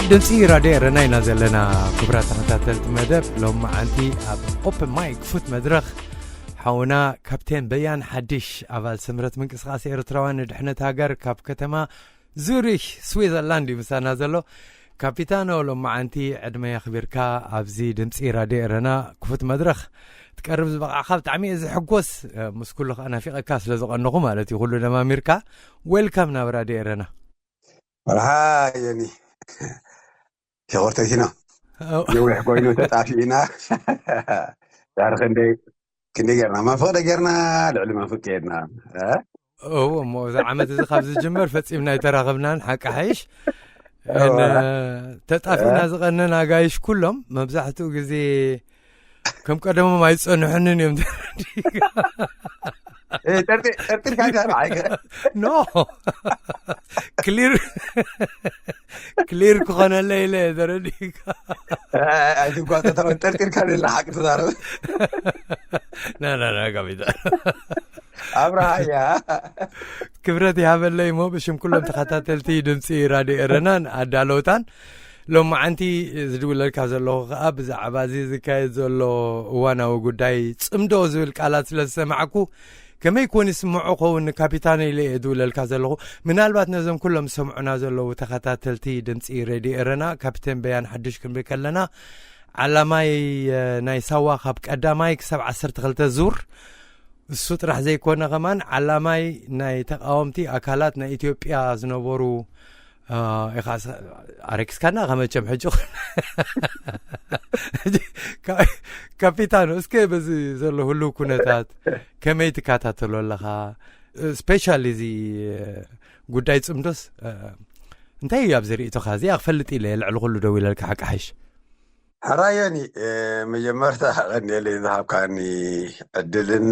ድምፂ ራድዮ ኤረና ኢና ዘለና። ክቡራት ተኸታተልቲ መደብ፣ ሎም መዓንቲ ኣብ ኦፕን ማይክ ክፉት መድረኽ ሓውና ካፕቴን በያን ሓድሽ፣ ኣባል ስምረት ምንቅስቃስ ኤርትራውያን ንድሕነት ሃገር ካብ ከተማ ዙሪሽ ስዊዘርላንድ እዩ ምሳና ዘሎ። ካፒታኖ፣ ሎም መዓንቲ ዕድመ የኽቢርካ ኣብዚ ድምፂ ራድዮ ኤረና ክፉት መድረኽ ትቀርብ ዝበቓዕካ ብጣዕሚ እየ ዝሕጎስ። ምስ ኩሉ ከኣ ናፊቐካ ስለ ዝቐነኹ ማለት እዩ፣ ኩሉ ደማሚርካ። ዌልካም ናብ ራድዮ ኤረና። መርሓ ዮኒ፣ ሸኾርተይሲና ነዊሕ ኮይኑ ተጣፊእና። ዳር ክንደይ ክንደይ ጌርና፣ ማፍቕደ ጌርና፣ ልዕሊ ማፍቅ ጌርና። እዎ እሞ፣ እዚ ዓመት እዚ ካብ ዝጅመር ፈጺምና ኣይተራኸብናን። ሓቂ ሓይሽ ተጣፊእና ዝቐነን ኣጋይሽ ኩሎም መብዛሕትኡ ግዜ ከም ቀደሞም ኣይጸንሑንን እዮም። ጠርጢርካ ኖ፣ ክሊር ክሊር ክኾነለ ኢለ ተረዲካ። ኣይትጓተታውን ጠርጢርካ ደላ ሓቂ ትዛረብ። ናናና ጋቢታ ኣብርሃያ። ክብረት ይሃበለይ እሞ ብሽም ኩሎም ተኸታተልቲ ድምፂ ራድዮ ኤረናን ኣዳለውታን ሎም መዓንቲ ዝድውለልካ ዘለኹ ከዓ ብዛዕባ እዚ ዝካየድ ዘሎ እዋናዊ ጉዳይ ጽምዶ ዝብል ቃላት ስለ ዝሰማዕኩ ከመይ ኮን ይስምዖ ኸውን ንካፒታን ኢለ እየ ዝውለልካ ዘለኹ። ምናልባት ነዞም ኩሎም ዝሰምዑና ዘለዉ ተኸታተልቲ ድምፂ ሬድዮ ኤረና ካፕቴን በያን ሓድሽ ክንብል ከለና ዓላማይ ናይ ሳዋ ካብ ቀዳማይ ክሳብ ዓሰርተ ክልተ ዙር እሱ ጥራሕ ዘይኮነ ከማን ዓላማይ ናይ ተቃወምቲ ኣካላት ናይ ኢትዮጵያ ዝነበሩ ኢኻ ኣረኪስካና ከመቸም ሕጂ ካፒታኖ እስከ በዚ ዘሎ ህልው ኩነታት ከመይ ትከታተሎ ኣለኻ? ስፔሻሊ እዚ ጉዳይ ጽምዶስ እንታይ እዩ ኣብዚ ርእይቶኻ? እዚኣ ክፈልጥ ኢለ ልዕሊ ኩሉ ደው ኢለልካ ሓቂ ሓይሽ። ሕራዮኒ መጀመርታ ቀንየለይ ዝሃብካኒ ዕድልን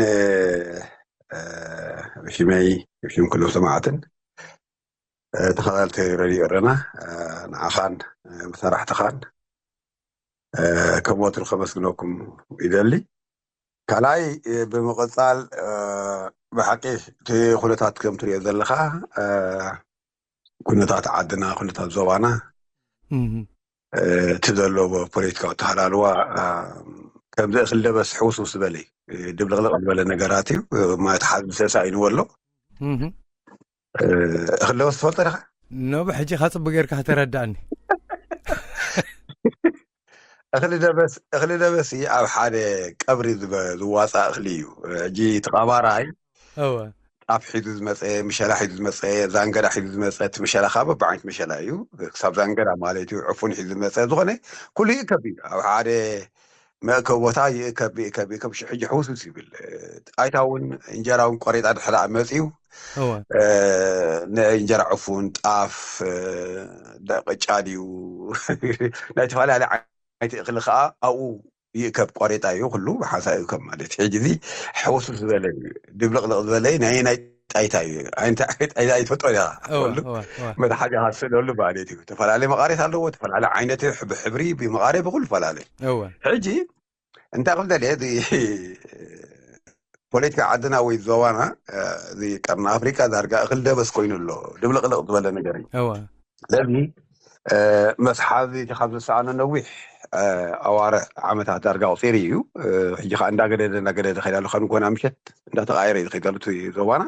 ብሽመይ ብሽም ኩሎም ሰማዕትን ተኸታተልቲ ረድዮ ኤረና ንዓኻን መሳርሕትኻን ከም ወትሩ ከመስግነኩም ይደሊ። ካልኣይ ብምቕፃል ብሓቂ እቲ ኩነታት ከም ትሪኦ ዘለኻ ኩነታት ዓድና ኩነታት ዞባና እቲ ዘለዎ ፖለቲካዊ ተሃላልዋ ከምዚ እኽሊ ደበስ ሕውስውስ ዝበለ እዩ። ድብልቕልቕ ዝበለ ነገራት እዩ። ማለት ሓዝ ምሰሳ ኢንዎ ኣሎ። እኽሊ ደበስ ትፈልጦ ዲኻ? ኖ፣ ብሕጂ ኻ ጽቡቅ ጌርካ ከተረዳእኒ። እኽሊ ደበስ እኽሊ ደበስ ኣብ ሓደ ቀብሪ ዝዋፃእ እኽሊ እዩ። ሕጂ ተቓባራይ እወ ጣፍ ሒዙ ዝመፀ፣ ምሸላ ሒዙ ዝመፀ፣ ዛንገዳ ሒዙ ዝመፀ። እቲ ምሸላ ካብ በብዓይነት ምሸላ እዩ። ክሳብ ዛንገዳ ማለት እዩ። ዕፉን ሒዙ ዝመፀ ዝኾነ ኩሉ ይእከብ እዩ። ኣብ ሓደ መእከቢ ቦታ ይእከብ ይእከብ ይእከብ። ሕጂ ሕውስውስ ይብል። ጣይታ እውን እንጀራ እውን ቆሬጣ ድሕር መፅዩ እወ ናይ እንጀራ ዕፉን ጣፍ ቅጫ ድዩ ናይ ተፈላለየ ዓይነት እኽሊ ከዓ ኣብኡ ይእከብ። ቆሬጣ እዩ ኩሉ ብሓንሳእ ይእከብ ማለት እዩ። ሕጂ እዚ ሕውስውስ ዝበለ እዩ። ድብልቕልቕ ዝበለ እዩ። ናይ ናይ ጣይታ እዩ። ኣይንተ ጣይታ ይትፈልጦ ኢኻ እወ ትፈልጡ እወ እወ መትሓዚ ካብ ስእለሉ ማለት እዩ። ተፈላለየ መቓሬት ኣለዎ። ተፈላለየ ዓይነት ብሕብሪ ብመቓሬ ብኩሉፈላለየ። እወ ሕጂ እንታይ ክብል ደልየ እዚ ፖለቲካ ዓድና ወይ ዞባና እዚ ቀርኒ ኣፍሪቃ ዳርጋ እኽል ደበስ ኮይኑ ኣሎ። ድብልቕልቕ ዝበለ ነገር እዩ። እወ ስለዚ መስሓዚ እቲ ካብ ዝሰኣነ ነዊሕ ኣዋርሕ ዓመታት ዳርጋ ኣቑፂሩ እዩ። ሕጂ ከዓ እንዳገደደ እንዳገደደ ከይዳሉ ከም ጎና ምሸት እንዳተቃየረ እዩ ዝኸይድ ዘሎ እቲ ዞባና።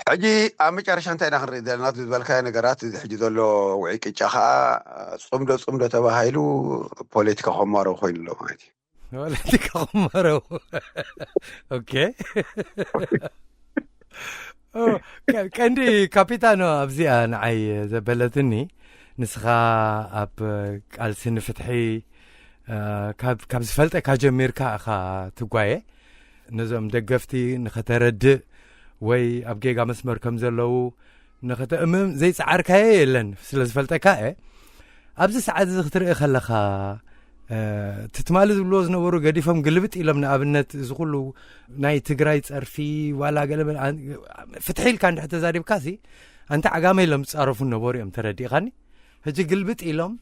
ሕጂ ኣብ መጨረሻ እንታይ ኢና ክንርኢ ዘለና ዝበልካዮ ነገራት እዚ ሕጂ ዘሎ ውዒ ቅጫ ከዓ ፅምዶ ፅምዶ ተባሂሉ ፖለቲካ ከማረው ኮይኑ ኣሎ ማለት እዩ። ፖለቲካ ከማረው ኦኬ። ቀንዲ ካፒታኖ ኣብዚኣ ንዓይ ዘበለትኒ ንስኻ ኣብ ቃልሲ ንፍትሒ ካብ ዝፈልጠካ ጀሚርካ እኻ ትጓየ ነዞም ደገፍቲ ንኸተረድእ ወይ ኣብ ጌጋ መስመር ከም ዘለዉ ንኸተእምም ዘይጸዓርካዮ የለን ስለ ዝፈልጠካ እየ። ኣብዚ ሰዓት እዚ ክትርኢ ከለኻ እቲ ትማሊ ዝብልዎ ዝነበሩ ገዲፎም ግልብጥ ኢሎም ንኣብነት እዚ ኩሉ ናይ ትግራይ ጸርፊ ዋላ ገለ ፍትሒ ኢልካ እንድሕር ተዛሪብካ ሲ ኣንታ ዓጋመ ኢሎም ዝጻረፉ ነበሩ እዮም ተረዲእኻኒ። ሕጂ ግልብጥ ኢሎም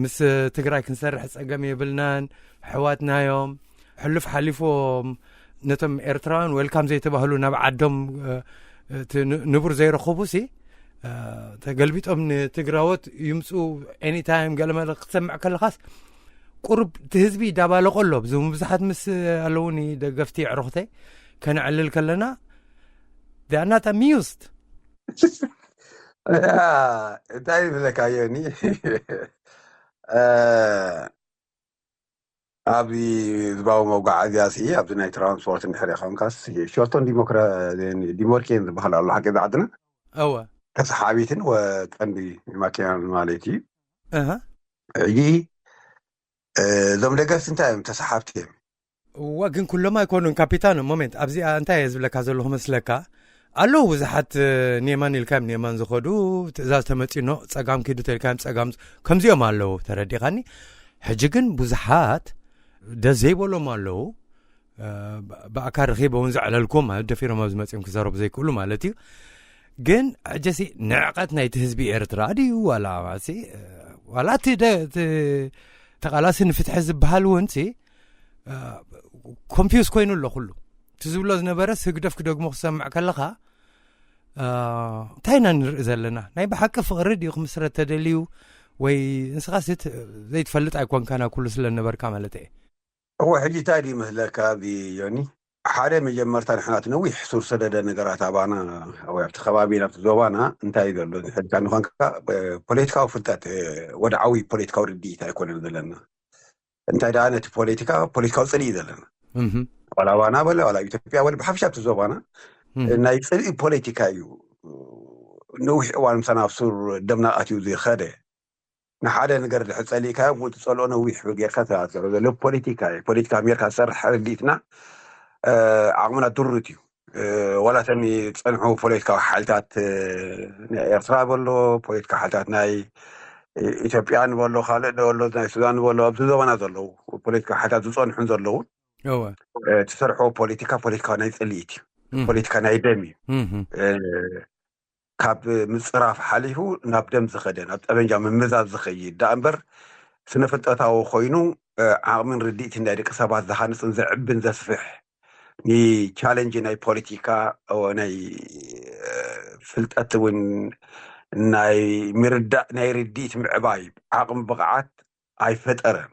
ምስ ትግራይ ክንሰርሕ ጸገም የብልናን ኣሕዋትናዮም ሕሉፍ ሓሊፎም ነቶም ኤርትራውያን ዌልካም ዘይተባህሉ ናብ ዓዶም እቲ ንቡር ዘይረኸቡ ሲ ተገልቢጦም ንትግራዎት ይምፁ። ኤኒታይም ገለመለ ክትሰምዕ ከለኻስ ቁሩብ እቲ ህዝቢ ይዳባለቆ ኣሎ። ብዙ ብዙሓት ምስ ኣለውኒ ደገፍቲ ኣዕሩኽተይ ከነዕልል ከለና they are not amused። እንታይ ይብለካ ዮኒ፣ ኣብዚ ህዝባዊ መጓዓዝያ ሲ ኣብዚ ናይ ትራንስፖርት እንድሕር ኮንካስ ሾቶን ዲሞክራ ዲሞርኬን ዝበሃል ኣሎ ሓቂ ዓድና እወ ተሰሓቢትን ወቀንዲ ማኪናን ማለት እዩ። እህ ሕጂ እዞም ደገፍቲ እንታይ እዮም? ተሰሓብቲ እዮም። እዋ ግን ኩሎም ኣይኮኑን ካፒታኖ። ሞሜንት ኣብዚኣ እንታይ እየ ዝብለካ ዘለኹ መስለካ? ኣለዉ ብዙሓት ኔማን ኢልካዮም ኔማን ዝኸዱ ትእዛዝ ተመፂኖ ጸጋም ኪዱ ተልካዮም ጸጋም ከምዚኦም ኣለዉ። ተረዲኻኒ? ሕጂ ግን ብዙሓት ደስ ዘይበሎም ኣለዉ። ብኣካል ረኺበ እውን ዘዕለልኩም ማለት ደፊሮም ኣብ ዝመፅኦም ክዛረቡ ዘይክእሉ ማለት እዩ። ግን ሕጂሲ ንዕቀት ናይቲ ህዝቢ ኤርትራ ድዩ ዋላ ሲ ዋላ እቲ ደ- እቲ ተቓላሲ ንፍትሒ ዝበሃል እውን ሲ ኮንፊውስ ኮይኑ ኣሎ ኩሉ እቲ ዝብሎ ዝነበረ ስግደፍ ክደግሞ ክሰምዕ ከለኻ እንታይ ኢና ንርኢ ዘለና? ናይ ብሓቂ ፍቕሪ ድዩ ክምስረት ተደልዩ ወይ ንስኻስ ዘይትፈልጥ ኣይኮንካና ኩሉ ስለ ነበርካ ማለት እየ። እወ ሕጂ እንታይ ድዩ መስለካ ዮኒ፣ ሓደ መጀመርታ ንሕና እቲ ነዊሕ ሱር ሰደደ ነገራት ኣባና ወይ ኣብቲ ከባቢ ናብቲ ዞባና እንታይ ዘሎ ዝሕልካ ንኾንካ ፖለቲካዊ ፍልጠት ወድዓዊ ፖለቲካዊ ርድኢት ኣይኮነን ዘለና። እንታይ ደኣ ነቲ ፖለቲካ ፖለቲካዊ ፅልኢ እዩ ዘለና። ዋላ ኣባና በለ ዋላ ኣብ ኢትዮጵያ በለ ብሓፈሻ ኣብቲ ዞባና ናይ ፅልኢ ፖለቲካ እዩ። ነዊሕ እዋን ምሳና ኣብ ሱር ደምና ኣትዩ ዝኸደ ንሓደ ነገር ድሕር ፀሊእካዮ ብኡ ትፀልኦ ነዊሕ ጌርካ ትኣትሮ ዘሎ ፖለቲካ እዩ። ፖለቲካ ሜርካ ዝሰርሕ ርድኢትና ዓቕምና ድሩት እዩ። ዋላ እተን ዝፀንሑ ፖለቲካዊ ሓይልታት ናይ ኤርትራ በሎ ፖለቲካ ሓይልታት ናይ ኢትዮጵያ ንበሎ ካልእ ንበሎ ናይ ሱዳን ንበሎ ኣብዚ ዞባና ዘለዉ ፖለቲካ ሓይልታት ዝፀንሑን ዘለውን እወ ትሰርሖ ፖለቲካ ፖለቲካ ናይ ፅልኢት እዩ። ፖለቲካ ናይ ደም እዩ። ካብ ምፅራፍ ሓሊፉ ናብ ደም ዝኸደ ናብ ጠበንጃ ምምዛዝ ዝኸይድ ደኣ እምበር ስነ ፍልጠታዊ ኮይኑ ዓቕምን ርድኢትን ናይ ደቂ ሰባት ዝሃንፅን ዘዕብን ዘስፍሕ ንቻለንጅ ናይ ፖለቲካ ናይ ፍልጠት እውን ናይ ምርዳእ ናይ ርድኢት ምዕባይ ዓቕሚ ብቕዓት ኣይፈጠረን።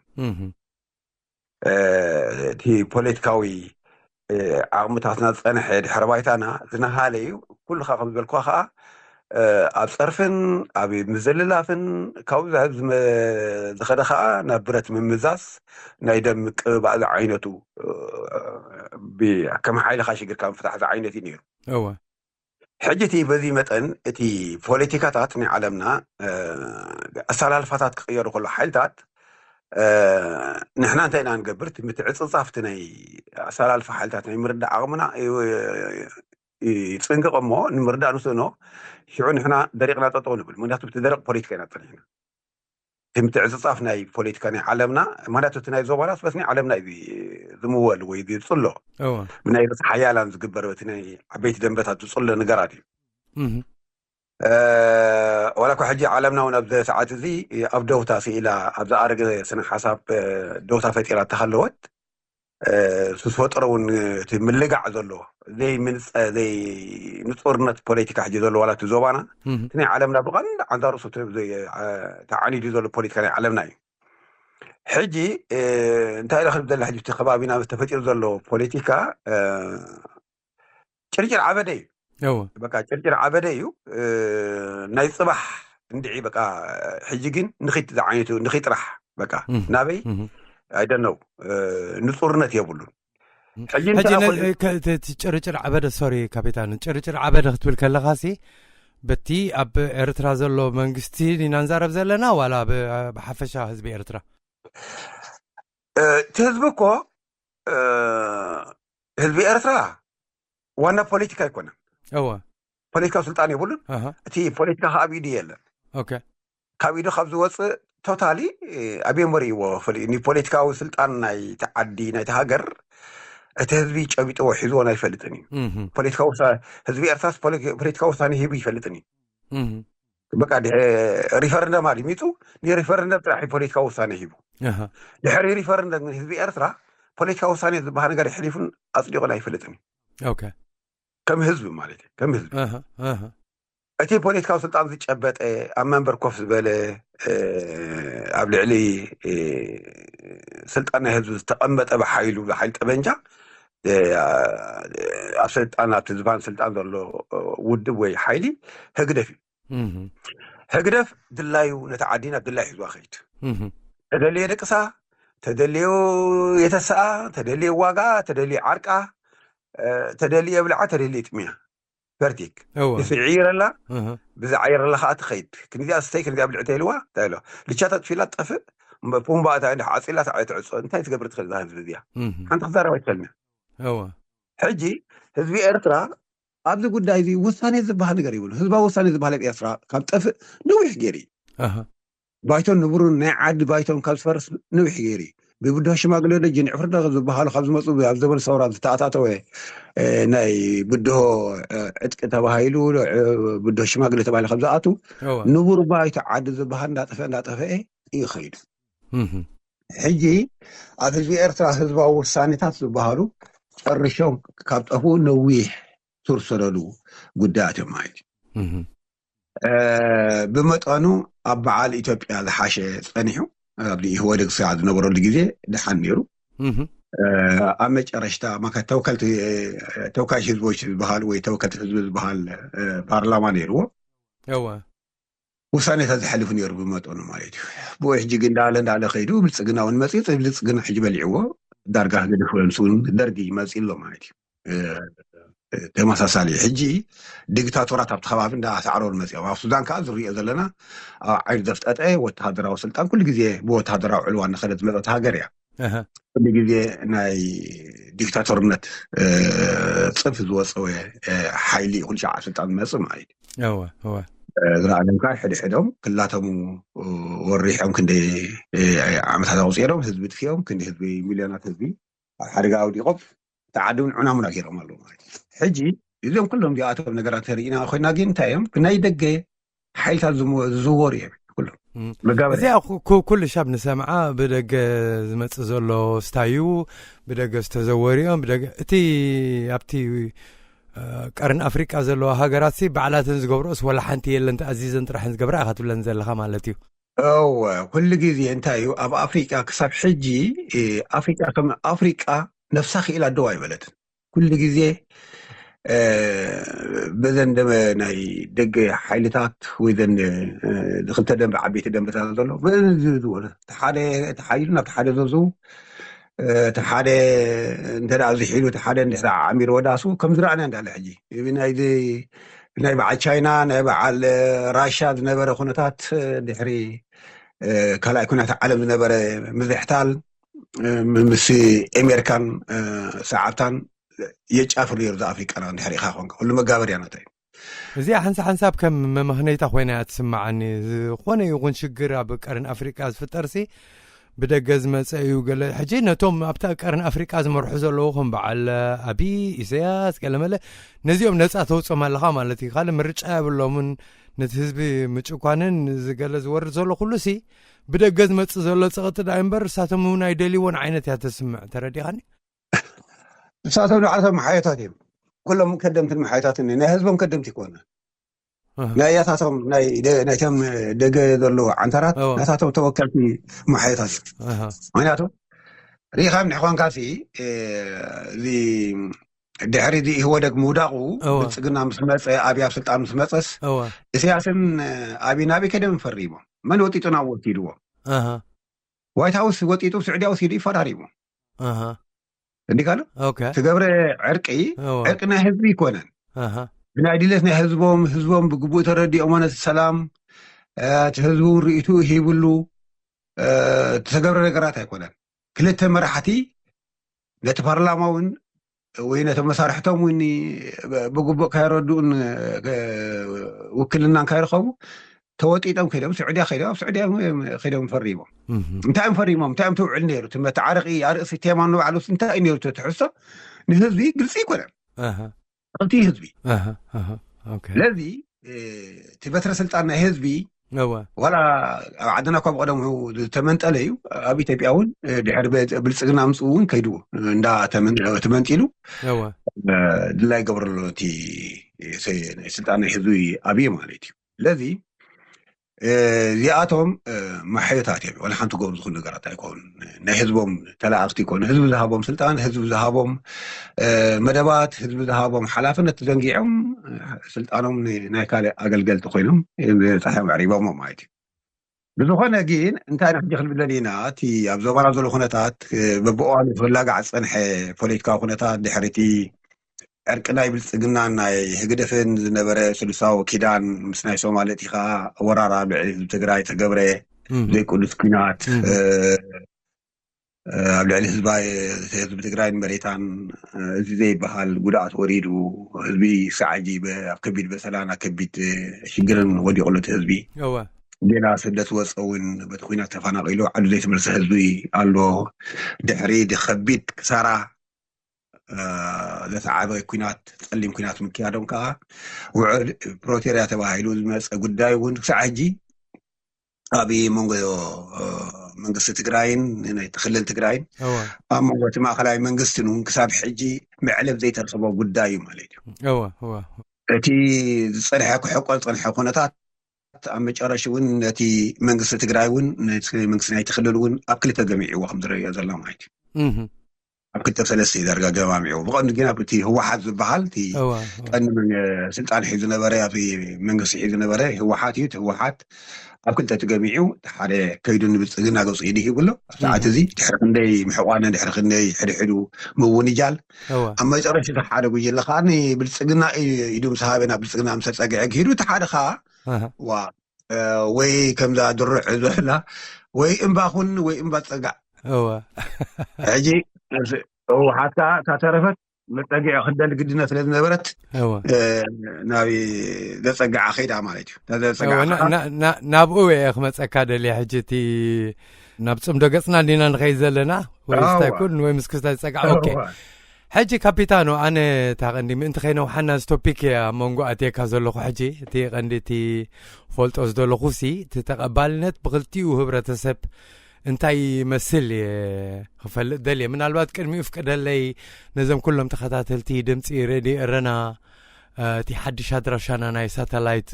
እቲ ፖለቲካዊ ዓቕምታትና ዝፀንሐ ድሕረ ባይታና ዝነሃለ እዩ። ኩልኻ ከም ዝበልኩኻ ከዓ ኣብ ፀርፍን ኣብ ምዝልላፍን ካብኡ ዝኸደ ከዓ ናብ ብረት ምምዛዝ ናይ ደም ምቅብባእ ዝዓይነቱ ከም ሓይልኻ ሽግርካ ምፍታሕ ዝዓይነት እዩ ነይሩ። እወ ሕጂ እቲ በዚ መጠን እቲ ፖለቲካታት ናይ ዓለምና ኣሰላልፋታት ክቕየሩ ከሎ ሓይልታት ንሕና እንታይ ኢና ንገብር? እቲ ምትዕፅፃፍ እቲ ናይ ኣሰላልፋ ሓይልታት ናይ ምርዳእ ዓቕምና ይፅንቅቕ እሞ ንምርዳእ ንስእኖ ሽዑ ንሕና ደሪቕና ጠጠው ንብል። ምክንያቱ እቲ ደረቕ ፖለቲካ ኢና ፀኒሕና። እቲ ምትዕፅፃፍ ናይ ፖለቲካ ናይ ዓለምና ማለት እቲ ናይ ዞባናስ በቲ ናይ ዓለምና እዩ ዝምወል ወይ ዝፅሎ እወ ብናይ ርእሲ ሓያላን ዝግበር በቲ ናይ ዓበይቲ ደንበታት ዝፅሎ ነገራት እዩ። እህ ዋላ እኳ ሕጂ ዓለምና እውን ኣብዚ ሰዓት እዚ ኣብ ደውታ ስኢላ ኣብ ዝኣረገ ስነ ሓሳብ ደውታ ፈጢራ ተሃለወት ዝፈጠሮ እውን እቲ ምልጋዕ ዘሎ ዘይምንፀ ዘይንፁርነት ፖለቲካ ሕጂ ዘሎ ዋላ እቲ ዞባና እቲ ናይ ዓለምና ብቐንድ ዓንዛር ርእሱ ተዓኒዱ ዘሎ ፖለቲካ ናይ ዓለምና እዩ። ሕጂ እንታይ ኢለ ክብል ዘለ ሕጂ እቲ ከባቢና ተፈጢሩ ዘሎ ፖለቲካ ጭርጭር ዓበደ እዩ። እወ በቃ ጭርጭር ዓበደ እዩ። ናይ ፅባሕ እንድዒ በቃ ሕጂ ግን ንኺት ዝዓይነቱ ንኺት ጥራሕ በቃ ናበይ ኣይደነው ንፁርነት የብሉን። ሕጂ ሕጂ እንተኣ ነ- ኮይኑ ከ- እቲ እቲ ጭርጭር ዓበደ ሶሪ ካፒታን ጭርጭር ዓበደ ክትብል ከለኻሲ በቲ ኣብ ኤርትራ ዘሎ መንግስቲ ኢና ንዛረብ ዘለና ዋላ ብ- ብሓፈሻ ህዝቢ ኤርትራ? እቲ ህዝቢ እኮ ህዝቢ ኤርትራ ዋና ፖለቲካ ኣይኮነን። እወ ፖለቲካዊ ስልጣን የብሉን። ኣሃ እቲ ፖለቲካ ከኣ ኣብ ኢዱ የለን። ኦኬ ካብ ኢዱ ካብ ዝወፅእ ቶታሊ ኣበይ እሞ ርእይዎ ፈሊጡ ንፖለቲካዊ ስልጣን ናይቲ ዓዲ ናይቲ ሃገር እቲ ህዝቢ ጨቢጥዎ ሒዝዎን ኣይፈልጥን እዩ። እህ ፖለቲካዊ ውሳ- ህዝቢ ኤርትራስ ፖለቲ- ፖለቲካዊ ውሳኔ ሂቡ ይፈልጥን እዩ። እህ በቃ ድሕ- ሪፈረንደም ኣድሚፁ ንሪፈረንደም ጥራሕ እዩ ፖለቲካዊ ውሳኔ ሂቡ። ኣሃ ድሕሪ ሪፈረንደም ግን ህዝቢ ኤርትራ ፖለቲካዊ ውሳኔ ዝበሃል ነገር ኣሕሊፉን ኣፅዲቑን ኣይፈልጥን እዩ። ኦኬ ከም ህዝቢ ማለት እዩ ከም ህዝቢ ኣሃ ኣሃ እቲ ፖለቲካዊ ስልጣን ዝጨበጠ፣ ኣብ መንበር ኮፍ ዝበለ፣ ኣብ ልዕሊ ስልጣን ናይ ህዝቢ ዝተቐመጠ፣ ብሓይሉ ብሓይሊ ጠበንጃ ኣብ ስልጣን ኣብቲ ዝባን ስልጣን ዘሎ ውድብ ወይ ሓይሊ ህግደፍ እዩ። ህግደፍ ድላዩ ነቲ ዓዲ ናብ ድላይ ሒዝዋ ከይድ። ተደልየ ደቅሳ፣ ተደልዮ የተሰኣ፣ ተደልዮ ዋጋ፣ ተደልዮ ዓርቃ፣ ተደልዮ ብልዓ፣ ተደልዮ ጥምያ። ቨርቲክ ትስዒረላ፣ ብዝዓይረላ ከዓ ትኸይድ። ክንዚኣ ስተይ፣ ክንዚኣ ብልዕተ ኢልዋ እንታይ ኢሎ ልቻ ተጥፊላ ትጠፍእ። ፑምባ እታ እንዲ ዓፂላ ትዕፆ። እንታይ ትገብር ትኽእል እዛ ህዝቢ እዚኣ? ሓንቲ ክዛረብ ኣይትኽእልን። ሕጂ ህዝቢ ኤርትራ ኣብዚ ጉዳይ እዚ ውሳኔ ዝበሃል ነገር ይብሉ። ህዝባዊ ውሳኔ ዝበሃል ኣብ ኤርትራ ካብ ጠፍእ ነዊሕ ገይሩ እዩ። ባይቶን ንቡሩን ናይ ዓዲ ባይቶን ካብ ዝፈርስ ነዊሕ ገይሩ እዩ። ብብድሆ ሽማግሌ ዶ ጅንዕፍር ዶ ዝበሃሉ ካብ ዝመፁ፣ ኣብ ዘበን ሰውራ ዝተኣታተወ ናይ ብድሆ ዕጥቂ ተባሂሉ፣ ብድሆ ሽማግሌ ተባሂሉ ካብ ዝኣቱ፣ ንቡር ባይቶ ዓዲ ዝበሃል እንዳጠፈ እንዳጠፈኤ እዩ ኸይዱ። ሕጂ ኣብ ህዝቢ ኤርትራ ህዝባዊ ውሳኔታት ዝበሃሉ ጨርሾም ካብ ጠፍኡ ነዊሕ ሱር ሰደዱ ጉዳያት እዮም ማለት እዩ። ብመጠኑ ኣብ በዓል ኢትዮጵያ ዝሓሸ ጸኒሑ፣ ኣብዚ ኢህወደግ ስርዓት ዝነበረሉ ግዜ ደሓን ነይሩ። ኣብ መጨረሽታ ማካ ተወከልቲ፣ ተወካዮች ህዝቦች ዝበሃል ወይ ተወከልቲ ህዝቢ ዝበሃል ፓርላማ ነይርዎ። ውሳኔታት ዘሕልፉ ነይሩ ብመጠኑ ማለት እዩ። ብኡ ሕጂ ግን እንዳለ እንዳለ ከይዱ ብልጽግና እውን መጽዩ፣ ብልጽግና ሕጂ በሊዕዎ። ዳርጋ ህግደፍ ወይምስ እውን ደርጊ መጽዩ ኣሎ ማለት እዩ። ተመሳሳሊ ሕጂ ዲክታቶራት ኣብቲ ከባቢ እንዳሳዕረሩ መጽዮም። ኣብ ሱዳን ከዓ ዝሪኦ ዘለና ኣብ ዓይኒ ዘፍጠጠ ወተሃደራዊ ስልጣን ኩሉ ግዜ ብወተሃደራዊ ዕልዋ እናኸደት ዝመጸት ሃገር እያ። ኩሉ ግዜ ናይ ዲክታቶርነት ጽንፊ ዝወፀወ ሓይሊ ኩሉ ሻዕ ስልጣን ዝመፅእ ማለት እዩ። ዝረኣናዮም ከዓ ሕድሕዶም ክላተሙ ወሪሖም ክንደይ ዓመታት ኣቁፂሮም ህዝቢ ጥፊኦም ክንደይ ህዝቢ ሚልዮናት ህዝቢ ኣብ ሓደጋ ኣውዲቆም ተዓዲ እውን ዑናሙና ገይሮም ኣለዉ ማለት እዩ። ሕጂ እዚኦም ኩሎም እዚኣቶም ነገራት ተሪኢና ኮይና ግን እንታይ እዮም ናይ ደገ ሓይልታት ዝዝወሩ እዮም። ኩሎም መጋበርያ እዚኣ ኩሉ ሻብ ንሰምዓ ብደገ ዝመፅእ ዘሎ ስታዩ ብደገ ዝተዘወሩ እዮም። ብደገ እቲ ኣብቲ ቀርን ኣፍሪቃ ዘለዋ ሃገራት ሲ ባዕላተን ዝገብረኦስ ወላ ሓንቲ የለን፣ ተኣዚዘን ጥራሕን ዝገብራ ኢኻ ትብለን ዘለኻ ማለት እዩ። እወ ኩሉ ግዜ እንታይ እዩ ኣብ ኣፍሪቃ ክሳብ ሕጂ ኣፍሪቃ ከም ኣፍሪቃ ነፍሳ ክኢላ ደው ኣይበለትን። ኩሉ ግዜ በዘን ደመ ናይ ደገ ሓይልታት ወይ ዘን ክልተ ደንበ ዓበይቲ ደንበታት ዘሎ በዚ ዝበሉ እቲ ሓደ ተሓይሉ ናብቲ ሓደ ዘዝው እቲ ሓደ እንተ ዝሒሉ እቲ ሓደ እንድሕር ዓሚሩ ወዳሱ ከም ዝረኣና እንዳለ ሕጂ ናይዚ ናይ በዓል ቻይና ናይ በዓል ራሻ ዝነበረ ኩነታት ድሕሪ ካልኣይ ኩናት ዓለም ዝነበረ ምዝሕታል ምስ ኤሜሪካን ሰዓብታን የጫፍር ነይሩ። እዛ ኣፍሪቃና እንድሕር ኢኻ ኮንካ ኩሉ መጋበርያ ናታ እዩ። እዚኣ ሓንሳ ሓንሳብ ከም መመኽነይታ ኮይና እያ ትስምዓኒ። ዝኾነ ይኹን ሽግር ኣብ ቀርን ኣፍሪቃ ዝፍጠርሲ ብደገ ዝመፀ እዩ። ገለ ሕጂ ነቶም ኣብታ ቀርን ኣፍሪቃ ዝመርሑ ዘለዉ ከም በዓል ኣቢ ኢሳያስ ገለመለ ነዚኦም ነፃ ተውፅኦም ኣለኻ ማለት እዩ። ካልእ ምርጫ የብሎምን። ነቲ ህዝቢ ምጭኳንን ዝገለ ዝወርድ ዘሎ ኩሉ ሲ ብደገ ዝመፅእ ዘሎ ፀቕጢ ዳ እምበር እሳቶም እውን ኣይደልይዎን ዓይነት እያ ተስምዕ። ተረዲኻኒ? ንሳቶም ንዓቶም መሓየታት እዮም። ኩሎም ከደምትን መሓየታትን ናይ ህዝቦም ከደምቲ ይኮነ ናይ ያታቶም ናይቶም ደገ ዘለዉ ዓንተራት ናታቶም ተወከልቲ መሓየታት እዮም። ምክንያቱ ርኢኻ ንሕኾንካ ሲ እዚ ድሕሪ እዚ ኢህወደግ ምውዳቑ ብልፅግና ምስ መፀ ኣብይ ኣብ ስልጣን ምስ መፀስ ኢሳያስን ኣብይ ናበይ ከደም ፈሪሞም መን ወጢጡ ናብ ወሲድዎ ዋይት ሃውስ ወጢጡ ስዑዲ ውሲዱ ይፈራሪሙ እንዲካለ ትገብረ ዕርቂ ዕርቂ ናይ ህዝቢ ይኮነን ብናይ ድሌት ናይ ህዝቦም ህዝቦም ብግቡእ ተረዲኦሞ ነቲ ሰላም እቲ ህዝቢ እውን ርእቱ ሂብሉ ተገብረ ነገራት ኣይኮነን ክልተ መራሕቲ ነቲ ፓርላማ እውን ወይ ነቶም መሳርሕቶም እውን ብግቡእ ካይረድኡን ውክልናን ካይረኸቡ ተወጢጦም ከይዶም ስዑድያ ከይዶም ኣብ ስዑድያ ከይዶም ፈሪሞም እንታይ እዮም ፈሪሞም እንታይ እዮም ትውዕል ነይሩ እቲ መተዓረቂ ኣርእሲ ቴማ ንባዕሉ እንታይ እዩ ነይሩ ትሕሶ ንህዝቢ ግልፂ ይኮነን እቲ ህዝቢ ስለዚ እቲ በትረ ስልጣን ናይ ህዝቢ እወ ዋላ ኣብ ዓድና እኳ ብቐደሙ ዝተመንጠለ እዩ። ኣብ ኢትዮጵያ እውን ድሕሪ ብልፅግና ምፅኡ እውን ከይዱ እንዳተመንጢሉ ድላይ ገብረሎ እቲ ስልጣን ናይ ህዝቢ ኣብየ ማለት እዩ። ስለዚ እዚኣቶም መሓዮታት እዮም። ዋላ ሓንቲ ጎብ ዝኹን ነገራት ኣይኮኑን። ናይ ህዝቦም ተላኣኽቲ ይኮኑ። ህዝቢ ዝሃቦም ስልጣን፣ ህዝቢ ዝሃቦም መደባት፣ ህዝቢ ዝሃቦም ሓላፍነት ዘንጊዖም ስልጣኖም ናይ ካልእ ኣገልገልቲ ኮይኖም ፃሕዮም ኣዕሪቦሞ ማለት እዩ። ብዝኾነ ግን እንታይ ንሕጂ ክንብል ደሊና፣ እቲ ኣብ ዞባና ዘሎ ኩነታት በብእዋኑ ክላጋዕ ዝፀንሐ ፖለቲካዊ ኩነታት ድሕሪቲ ዕርቂ ናይ ብልፅግናን ናይ ህግደፍን ዝነበረ ስልሳዊ ኪዳን ምስ ናይ ሶማሌ እቲ ከዓ ወራራ ኣብ ልዕሊ ህዝቢ ትግራይ ተገብረ ዘይቅዱስ ኪናት ኣብ ልዕሊ ህዝቢ ትግራይን መሬታን እዚ ዘይበሃል ጉድኣት ወሪዱ ህዝቢ ሳዕጂ ኣብ ከቢድ በሰላን ኣብ ከቢድ ሽግርን ወዲቑሉ እቲ ህዝቢ ዜና ስደት ወፀ እውን በቲ ኩናት ተፈናቂሉ ዓዱ ዘይተመልሰ ህዝቢ ኣሎ። ድሕሪ ከቢድ ክሳራ ዘተዓበ ኩናት ፀሊም ኩናት ምክያዶም ከዓ ውዕል ፕሮቴርያ ተባሂሉ ዝመፀ ጉዳይ እውን ክሳዕ ሕጂ ኣብ መንጎ መንግስቲ ትግራይን ናይቲ ክልል ትግራይን ኣብ መንጎ እቲ ማእከላዊ መንግስትን እውን ክሳብ ሕጂ መዕለብ ዘይተረኸቦ ጉዳይ እዩ ማለት እዩ። እቲ ዝፀንሐ ክሕቆ ዝፀንሐ ኩነታት ኣብ መጨረሽ እውን ነቲ መንግስቲ ትግራይ እውን መንግስቲ ናይቲ ክልል እውን ኣብ ክልተ ገሚዕዎ ከም ዝረዮ ዘሎ ማለት እዩ። ኣብ ክልተ ሰለስተ ዳርጋ ገማሚዑ ብቐንዱ ግን ኣብቲ ህወሓት ዝበሃል እቲ ቀንዲ ስልጣን ሒዙ ነበረ፣ ኣብ መንግስቲ ሒዙ ነበረ ህወሓት እዩ። ህወሓት ኣብ ክልተ ትገሚዑ ሓደ ከይዱ ንብልፅግና ገፁ ኢዱ ሂቡ ኣሎ። ኣብ ሰዓት እዚ ድሕሪ ክንደይ ምሕቋነ ድሕሪ ክንደይ ሕድሕዱ ምውንጃል ኣብ መጨረሽታ ሓደ ጉጅለ ከዓ ንብልፅግና ኢዱ ምስ ሃበ ናብ ብልፅግና ምስ ተፀግዐ ክሂዱ እቲ ሓደ ከዓ ዋ ወይ ከምዛ ድሩዕ ዝበላ ወይ እምባ ኩን ወይ እምባ ፀጋዕ እወ ሕጂ ህወሓት ከዓ እታ ተረፈት መፀጊዒ ክደሊ ግድነት ስለ ዝነበረት እወ ናብ ዘፀግዓ ከይዳ ማለት እዩ። እታ ዘፀግዓ እወ፣ ና- ከዓ ና- ና- ናብኡ እየ ክመፀካ ደልየ ሕጂ እቲ ናብ ፅምዶ ገፅና እንዲና ንኸይድ ዘለና ወይ እወ። ስታይ ኩን ወይ ምስ ክስታይ ዝፀግዓ ኦኬ እወ። ሕጂ ካፒታኖ ኣነ እታ ቀንዲ ምእንቲ ከይነውሓና እዚ ቶፒክ እየ ኣብ መንጎ ኣትየካ ዘለኹ ሕጂ እቲ ቀንዲ እቲ ፈልጦ ዝደለኹ ሲ እቲ ተቐባልነት ብክልቲኡ ህብረተሰብ እንታይ ይመስል እየ ክፈልጥ ደልየ ምናልባት ቅድሚኡ ፍቅደለይ ነዞም ኩሎም ተኸታተልቲ ድምፂ ሬድዮ ኤረና እቲ ሓድሽ ኣድራሻና ናይ ሳተላይት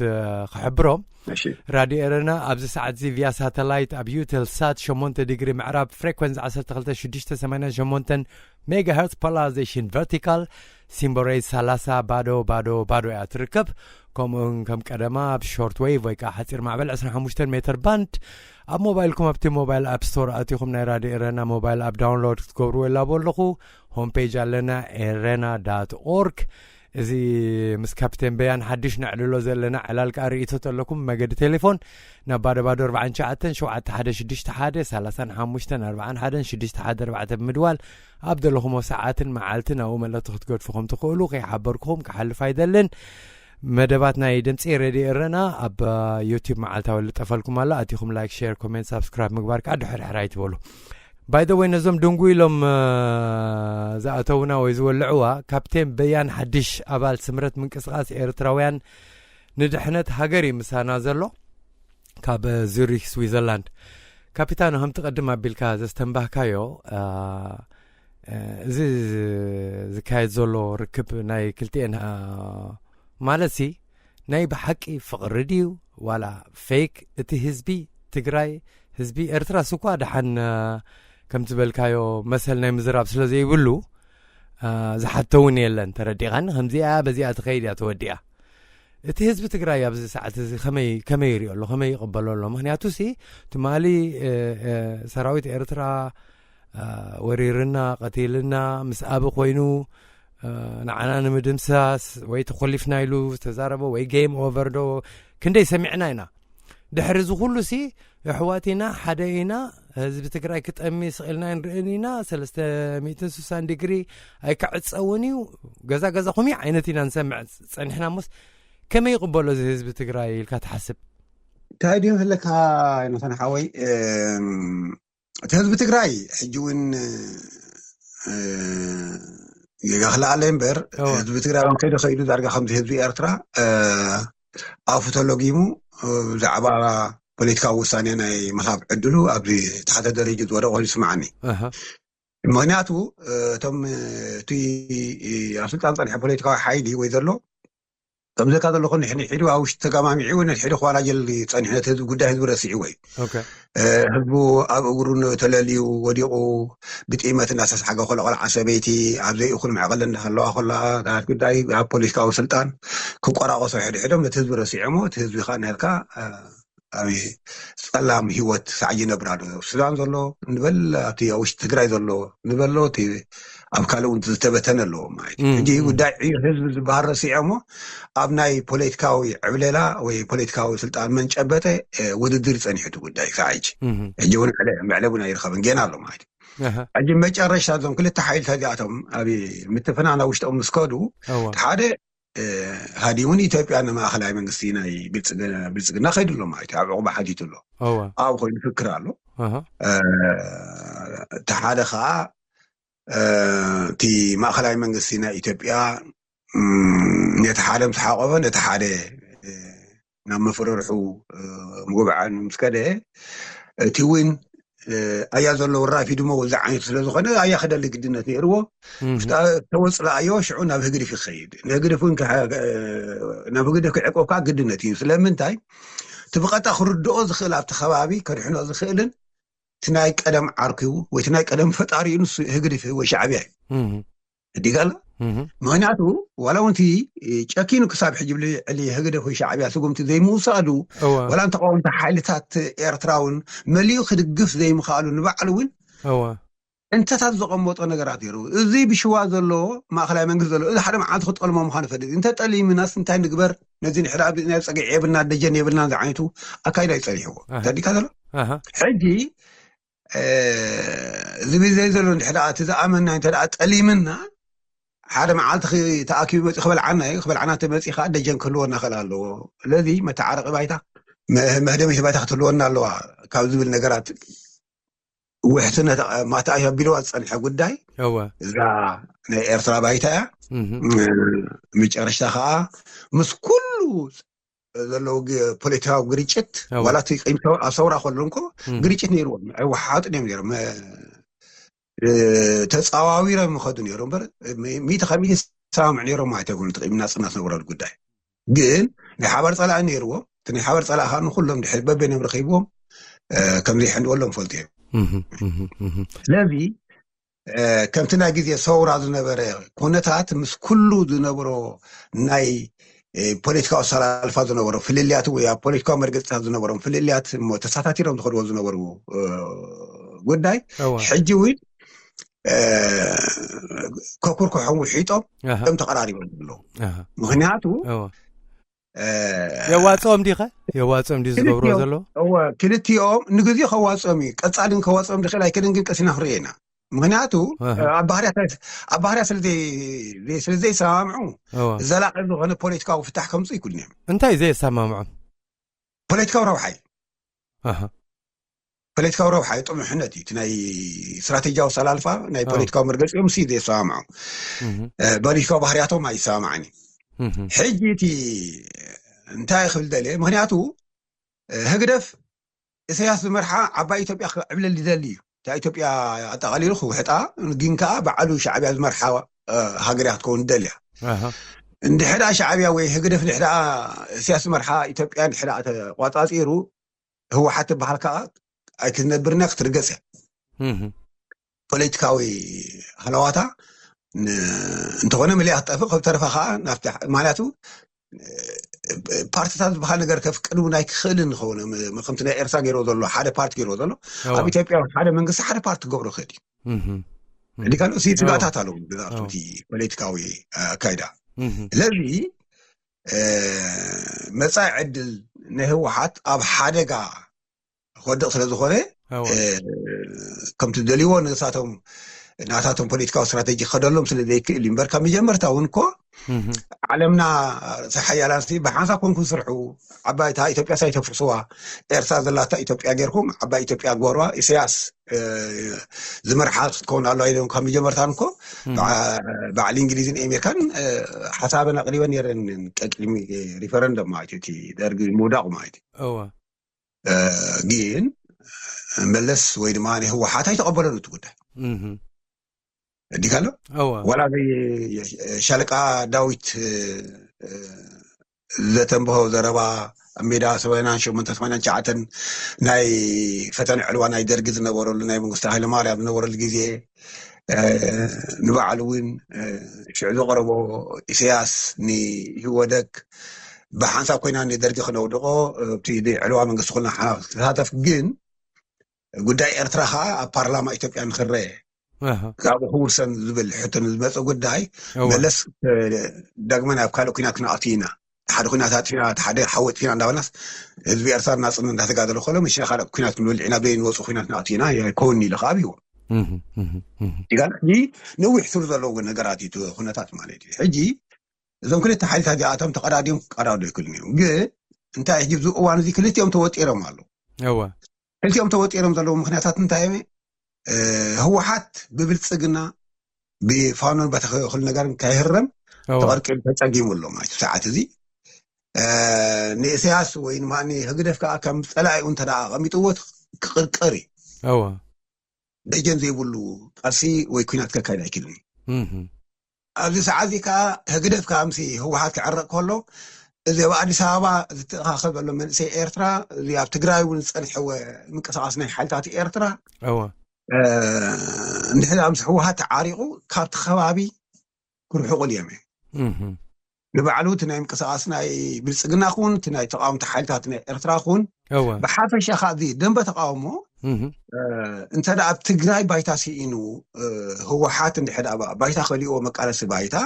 ክሕብሮም ራድዮ ኤረና ኣብዚ ሰዓት እዚ ቪያ ሳተላይት ኣብ ዩቴል ሳት ሸሞንተ ዲግሪ ምዕራብ ፍሬኮንስ ዓሰርተ ክልተ ሽዱሽተ ሰማንያ ሸሞንተ ሜጋሄርትስ ፖላራይዜሽን ቨርቲካል ሲምቦሬ ሰላሳ ባዶ ባዶ ባዶ እያ ትርከብ። ከምኡውን ከም ቀደማ ኣብ ሾርት ዌቭ ወይ ከዓ ሓፂር ማዕበል ዕስራን ሓሙሽተን ሜትር ባንድ ኣብ ሞባይልኩም ኣብቲ ሞባይል ኣፕ ስቶር ኣቲኹም ናይ ራድዮ ኤረና ሞባይል ኣፕ ዳውንሎድ ክትገብርዎ ይላቦ ኣለኹ። ሆም ፔጅ ኣለና ኤረና ዳት ኦርግ። እዚ ምስ ካፕቴን በያን ሓድሽ ነዕልሎ ዘለና ዕላል ከዓ ርእይቶ ተለኩም መገዲ ቴሌፎን ናብ ባዶ ባዶ ኣርባዓን ትሽዓተን ሸውዓተ ሓደ ሽዱሽተ ሓደ ሰላሳን ሓሙሽተን ኣርባዓን ሓደን ሽዱሽተ ሓደ ኣርባዕተ ብምድዋል ኣብ ዘለኹሞ ሰዓትን መዓልትን ኣብኡ መልእኽቲ ክትገድፉ ከም ትኽእሉ ከይሓበርኩኹም ክሓልፍ ኣይደልን። መደባት ናይ ድምፂ ሬድዮ ኤረና ኣብ ዩቲብ መዓልታዊ ልጠፈልኩም ኣሎ። ኣቲኹም ላይክ፣ ሼር፣ ኮሜንት፣ ሳብስክራይብ ምግባር ከዓ ድሕርሕር ኣይትበሉ። ባይ ዘ ወይ ነዞም ድንጉ ኢሎም ዝኣተውና ወይ ዝወልዕዋ ካፕቴን በያን ሓድሽ ኣባል ስምረት ምንቅስቃስ ኤርትራውያን ንድሕነት ሃገር እዩ ምሳና ዘሎ ካብ ዙሪክ ስዊዘርላንድ። ካፒታኖ ከምቲ ቅድም ኣቢልካ ዘስተንባህካዮ እዚ ዝካየድ ዘሎ ርክብ ናይ ክልቲኤን ማለት ሲ ናይ ብሓቂ ፍቕሪ ድዩ ዋላ ፌክ? እቲ ህዝቢ ትግራይ ህዝቢ ኤርትራስ እኳ ደሓን ከም ዝበልካዮ መሰል ናይ ምዝራብ ስለ ዘይብሉ ዝሓቶ እውን የለን። ተረዲኻኒ? ከምዚኣ በዚኣ ትኸይድ እያ ተወዲኣ። እቲ ህዝቢ ትግራይ ኣብዚ ሰዓት እዚ ከመይ ከመይ ይሪኦ ኣሎ? ከመይ ይቕበሎ ኣሎ? ምክንያቱ ሲ ትማሊ ሰራዊት ኤርትራ ወሪርና ቀቲልና ምስ ኣቢ ኮይኑ ንዓና ንምድምሳስ ወይ ተኮሊፍና ኢሉ ዝተዛረቦ ወይ ጌም ኦቨር ዶ ክንደይ ሰሚዕና ኢና። ድሕሪ እዚ ኩሉ ሲ ኣሕዋት ኢና ሓደ ኢና ህዝቢ ትግራይ ክጠሚ ስቕ ኢልና ንርእን ኢና ሰለስተ ሚእትን ስሳን ዲግሪ ኣይክዕፀውን እዩ ገዛ ገዛኹም እዩ ዓይነት ኢና ንሰምዕ ፀኒሕና እሞስ ከመይ ይቕበሎ እዚ ህዝቢ ትግራይ ኢልካ ትሓስብ? እንታይ ድዩ ዘለካ ዮናታን ሓወይ እቲ ህዝቢ ትግራይ ሕጂ እውን ጌጋ ክለኣለ እምበር ህዝቢ ትግራይ እውን ከይዱ ከይዱ ዳርጋ ከምዚ ህዝቢ ኤርትራ ኣፉ ተሎጊሙ ብዛዕባ ፖለቲካዊ ውሳኔ ናይ ምሃብ ዕድሉ ኣብዚ ታሕተ ደረጃ ዝወደቀ ኮይኑ ይስምዓኒ። ምክንያቱ እቶም እቲ ኣብ ስልጣን ፀንሐ ፖለቲካዊ ሓይሊ ወይ ዘሎ ከምዘካ ዘለኹ ንሕንሒዱ ኣብ ውሽጢ ተጋማሚዑ ነድሕዱ ክዋናጀል ፀኒሑ ነቲ ህዝቢ ጉዳይ ህዝቢ ረሲዕዎ እዩ። ህዝቡ ኣብ እግሩ ተለልዩ ወዲቑ ብጥይመት እናተሳሓገ ከሎ ቆልዓ ሰበይቲ ኣብ ዘይእኹል መዕቐሊ እንዳሃለዋ ከላ ዳት ጉዳይ ኣብ ፖለቲካዊ ስልጣን ክቆራቆሶ ሕድሕዶም ነቲ ህዝቢ ረሲዖሞ እቲ ህዝቢ ከዓ ነልካ ኣብ ፀላም ህይወት ሳዕ ይነብር ኣሎ። ሱዳን ዘሎ ንበል ኣብቲ ኣብ ውሽጢ ትግራይ ዘሎ ንበሎ እቲ ኣብ ካልእ እውን ዝተበተነ ኣለዎ ማለት እዩ። ሕጂ ጉዳይ ዕዮ ህዝቢ ዝበሃል ረሲዖሞ ኣብ ናይ ፖለቲካዊ ዕብለላ ወይ ፖለቲካዊ ስልጣን መን ጨበጠ ውድድር ይፀኒሑ እቲ ጉዳይ ክሳዕ ሕጂ። ሕጂ እውን መዕለቢ ኣይረኸብን ገና ኣሎ ማለት እዩ። ሕጂ መጨረሻ እዞም ክልተ ሓይልታት እዚኣቶም ኣብ ምትፍናን ኣብ ውሽጦም ምስ ከዱ ሓደ ሃዲውን ኢትዮጵያ ንማእኸላይ መንግስቲ ናይ ብልፅግና ከይዱ ኣሎ ማለት እዩ። ኣብ ዕቑባ ሓቲቱ ኣሎ። ኣብኡ ኮይኑ ፍክር ኣሎ። እቲ ሓደ ከዓ እቲ ማእኸላይ መንግስቲ ናይ ኢትዮጵያ ነቲ ሓደ ምስ ሓቆፈ ነቲ ሓደ ናብ መፈረርሑ ምጉብዓን ምስ ከደ እቲ እውን ኣያ ዘሎ ራፊ ድሞ ዝዓይነቱ ስለ ዝኾነ ኣያ ክደሊ ግድነት ነይርዎ። ተወፅላ ኣዮ ሽዑ ናብ ህግድፍ ይኸይድ። ንህግድፍ እውን ናብ ህግድፍ ክዕቆብ ከዓ ግድነት እዩ። ስለምንታይ እቲ ብቐጣ ክርድኦ ዝኽእል ኣብቲ ከባቢ ከድሕኖ ዝኽእልን እቲ ናይ ቀደም ዓርኪ ወይ እቲ ናይ ቀደም ፈጣሪኡ ንሱ ህግድፍ ወይ ሻዕብያ እዩ። እዲጋላ ምክንያቱ ዋላ እውን እቲ ጨኪኑ ክሳብ ሕጂ ብልዕሊ ህግደፍ ወይ ሻዕብያ ስጉምቲ ዘይምውሳዱ ዋላ ተቃወምቲ ሓይልታት ኤርትራ እውን መሊኡ ክድግፍ ዘይምኽኣሉ ንባዕሉ እውን እንተታት ዘቐመጦ ነገራት ነይሩ። እዚ ብሽዋ ዘሎ ማእኸላይ መንግስቲ ዘሎ እዚ ሓደ መዓልቲ ክጠልሞ ምዃኑ ፈልጥ እንተ ጠሊምናስ እንታይ ንግበር? ነዚ ንሕዳ ናይ ፀግዒ የብልና ደጀን የብልና ዝዓይነቱ ኣካይዳ ይፀኒሕዎ ተዲካ ዘሎ ሕጂ እዚ ብዘይ ዘሎ እንድሕር ደኣ እቲ ዝኣመና እንተ ደኣ ጠሊምና ሓደ መዓልቲ ተኣኪቡ መፂ ክበልዓና እዩ። ክበልዓና ተመፂ ከዓ ደጀን ክህልወና ክእል ኣለዎ። ስለዚ መተዓረቂ ባይታ መህደሚት ባይታ ክትህልወና ኣለዋ ካብ ዝብል ነገራት ውሕስነት ማታ ኣቢልዋ ዝፀንሐ ጉዳይ እዛ ናይ ኤርትራ ባይታ እያ። መጨረሽታ ከዓ ምስ ኩሉ ዘለዉ ፖለቲካዊ ግርጭት ዋላ እቲ ኣብ ሰውራ ከሎ እንኮ ግርጭት ነይርዎም ኣይወሓጥን እዮም ነይሮም። ተፃዋዊሮም ይኸዱ ነይሮም በር ሚእቲ ካብ ሚእቲ ሰማምዕ ነይሮም ማለት ኣይኮኑ ተቂም ናፅና ዝነበረሉ ጉዳይ ግን ናይ ሓባር ፀላኢ ነይርዎም። እቲ ናይ ሓባር ፀላኢ ከዓ ንኩሎም ድሕሪ በበይኖም ረኪብዎም ከምዘይሕንድወሎም ፈልጡ እዮም። ስለዚ ከምቲ ናይ ግዜ ሰውራ ዝነበረ ኩነታት ምስ ኩሉ ዝነበሮ ናይ ፖለቲካዊ ኣሰላልፋ ዝነበሮ ፍልልያት ወይ ኣብ ፖለቲካዊ መርገፅታት ዝነበሮም ፍልልያት እሞ ተሳታቲሮም ዝኸድዎ ዝነበሩ ጉዳይ ሕጂ እውን ከኩርኩሖም ውሒጦም ከም ተቀራሪቦም ዘለዉ ምክንያቱ የዋፅኦም ዲኸ የዋፅኦም ዲ ዝገብሮ ዘሎ ክልቲኦም ንግዜ ከዋፅኦም እዩ። ቀፃሊ ከዋፅኦም ድክእል ኣይክእልን ግን ቀሲና ክንሪኦ ኢና። ምክንያቱ ኣብ ባህርያ ስለዘይሰማምዑ ዘላቂ ዝኾነ ፖለቲካዊ ፍታሕ ከምፁ ይክእሉ እዮም። እንታይ እዩ ዘየሰማምዖም? ፖለቲካዊ ረብሓ እዩ። ፖለቲካዊ ረብሓ እዩ ጥሙሕነት እዩ። እቲ ናይ ስትራቴጂያዊ ኣሰላልፋ ናይ ፖለቲካዊ መርገፂኦም ሲ ዘየሰማምዖም ፖለቲካዊ ባህርያቶም ኣይሰማማዕን እዩ። ሕጂ እቲ እንታይ ክብል ደልየ ምክንያቱ ህግደፍ ኢሳያስ ዝመርሓ ዓባይ ኢትዮጵያ ክዕብለል ዝደሊ እዩ። እታ ኢትዮጵያ ኣጠቃሊሉ ክውሕጣ ግን ከዓ በዓሉ ሻዕብያ ዝመርሓ ሃገር እያ ክትከውን ዝደልያ። እንድሕዳ ሻዕብያ ወይ ህግደፍ ድሕዳ ኢሳያስ ዝመርሓ ኢትዮጵያ እንድሕዳ ተቋፃፂሩ ህወሓት ትበሃል ከዓ ኣይክትነብርና ክትርገፅ እያ። ፖለቲካዊ ሃለዋታ እንተኾነ መሊኣ ክጠፍእ ከብ ተረፈ ከዓ ናብቲ ማለቱ ፓርቲታት ዝበሃል ነገር ከፍቅድ እውን ኣይክኽእልን ንኸውን ከምቲ ናይ ኤርትራ ገይሮ ዘሎ ሓደ ፓርቲ ገይሮ ዘሎ ኣብ ኢትዮጵያ ሓደ መንግስቲ ሓደ ፓርቲ ክገብሮ ክእል እዩ። እንዲካሎ ስጋታት ኣለዉ ብዛዕባ ፖለቲካዊ ኣካይዳ ስለዚ መፃኢ ዕድል ናይ ህወሓት ኣብ ሓደጋ ክወድቕ ስለ ዝኾነ ከምቲ ደልይዎ ንሳቶም ናታቶም ፖለቲካዊ ስትራተጂ ክኸደሎም ስለ ዘይክእል እዩ። እምበር ካብ መጀመርታ እውን እኮ ዓለምና ሓያላን ሲ ብሓንሳብ ኮንኩም ስርሑ፣ ዓባይ እታ ኢትዮጵያ ሳይ ተፍርሱዋ፣ ኤርትራ ዘላታ ኢትዮጵያ ጌርኩም ዓባይ ኢትዮጵያ ግበርዋ፣ ኢሳያስ ዝመርሓ ክትከውን ኣለዋ ኢሎም ካብ መጀመርታን እኮ በዓል እንግሊዝን ኣሜሪካን ሓሳበን ኣቅሪበን ነረን። ቀቅድሚ ሪፈረንደም ማለት እዩ፣ ደርጊ ምውዳቁ ማለት እዩ። ግን መለስ ወይ ድማ ናይ ህወሓት ኣይተቐበለሉ እቲ ጉዳይ። እዲካ ኣሎ ዋላ ሻለቃ ዳዊት ዘተንብሆ ዘረባ ኣብ ሜዳ ሰማንያን ሸሞንተ ሰማንያን ትሽዓተን ናይ ፈተነ ዕልዋ ናይ ደርጊ ዝነበረሉ፣ ናይ መንግስቲ ሃይለማርያም ዝነበረሉ ግዜ ንባዕሉ እውን ሽዑ ዘቕረቦ ኢሳያስ ንህወደግ ብሓንሳብ ኮይና ንደርጊ ክነውድቆ ኣብቲ ዕልዋ መንግስቲ ኩልና ሓና ክትሳተፍ፣ ግን ጉዳይ ኤርትራ ከዓ ኣብ ፓርላማ ኢትዮጵያ ንክረየ ካብኡ ክውሰን ዝብል ሕቶ ንዝመፀ ጉዳይ መለስ ዳግመ ናብ ካልእ ኩናት ክንኣቱ ኢና፣ ሓደ ኩናት ኣጥፊና ሓደ ሓወጥ ፊና እንዳበልናስ ህዝቢ ኤርትራ ናፅነት እንዳተጋደለ ከሎ መሽና ካልእ ኩናት ክንብል ኢና፣ ብዘይ ንወፁ ኩናት ንኣቱ ኢና ይከውን ኢሉ ከዓ ኣብይዎ። ይጋል ነዊሕ ስሩ ዘለዎ ነገራት እዩ ኩነታት ማለት እዩ። ሕጂ እዞም ክልተ ሓይልታት እዚኣቶም ተቐዳዲዮም ክቀዳዱ ይክእሉ እዮም። ግን እንታይ ሕጂ ኣብዚ እዋን እዚ ክልቲኦም ተወጢሮም ኣለዉ። ክልቲኦም ተወጢሮም ዘለዉ ምክንያታት እንታይ እዮም? ህወሓት ብብልፅግና ብፋኖን በተክሉ ነገር ከይህረም ተቐርቂሩ ተፀጊሙ ኣሎ ማለት ሰዓት እዚ ንእሰያስ ወይ ንማኒ ህግደፍ ከዓ ከም ፀላኢኡ እንተ ኣቐሚጥዎ ክቕርቀር እዩ። ደጀን ዘይብሉ ቃልሲ ወይ ኩናት ከካይድ ኣይክልን እዩ። ኣብዚ ሰዓት እዚ ከዓ ህግደፍ ከዓ ምስ ህወሓት ክዕረቕ ከሎ እዚ ኣብ ኣዲስ ኣበባ ዝተኣኻኸበ ዘሎ መንእሰይ ኤርትራ፣ እዚ ኣብ ትግራይ እውን ዝፀንሐወ ምንቅስቃስ ናይ ሓይልታት ኤርትራ እንድሕር ምስ ህወሓት ተዓሪቑ ካብቲ ከባቢ ክርሕቑሉ እዮም። ንባዕሉ እቲ ናይ ምንቅስቃስ ናይ ብልፅግና ኹን እቲ ናይ ተቃወምቲ ሓይልታት ናይ ኤርትራ ኹን ብሓፈሻ ከዓ እዚ ደንበ ተቃውሞ እንተ ኣብ ትግራይ ባይታ ስኢኑ ህወሓት እንድሕር ባይታ ከሊእዎ መቃለሲ ባይታ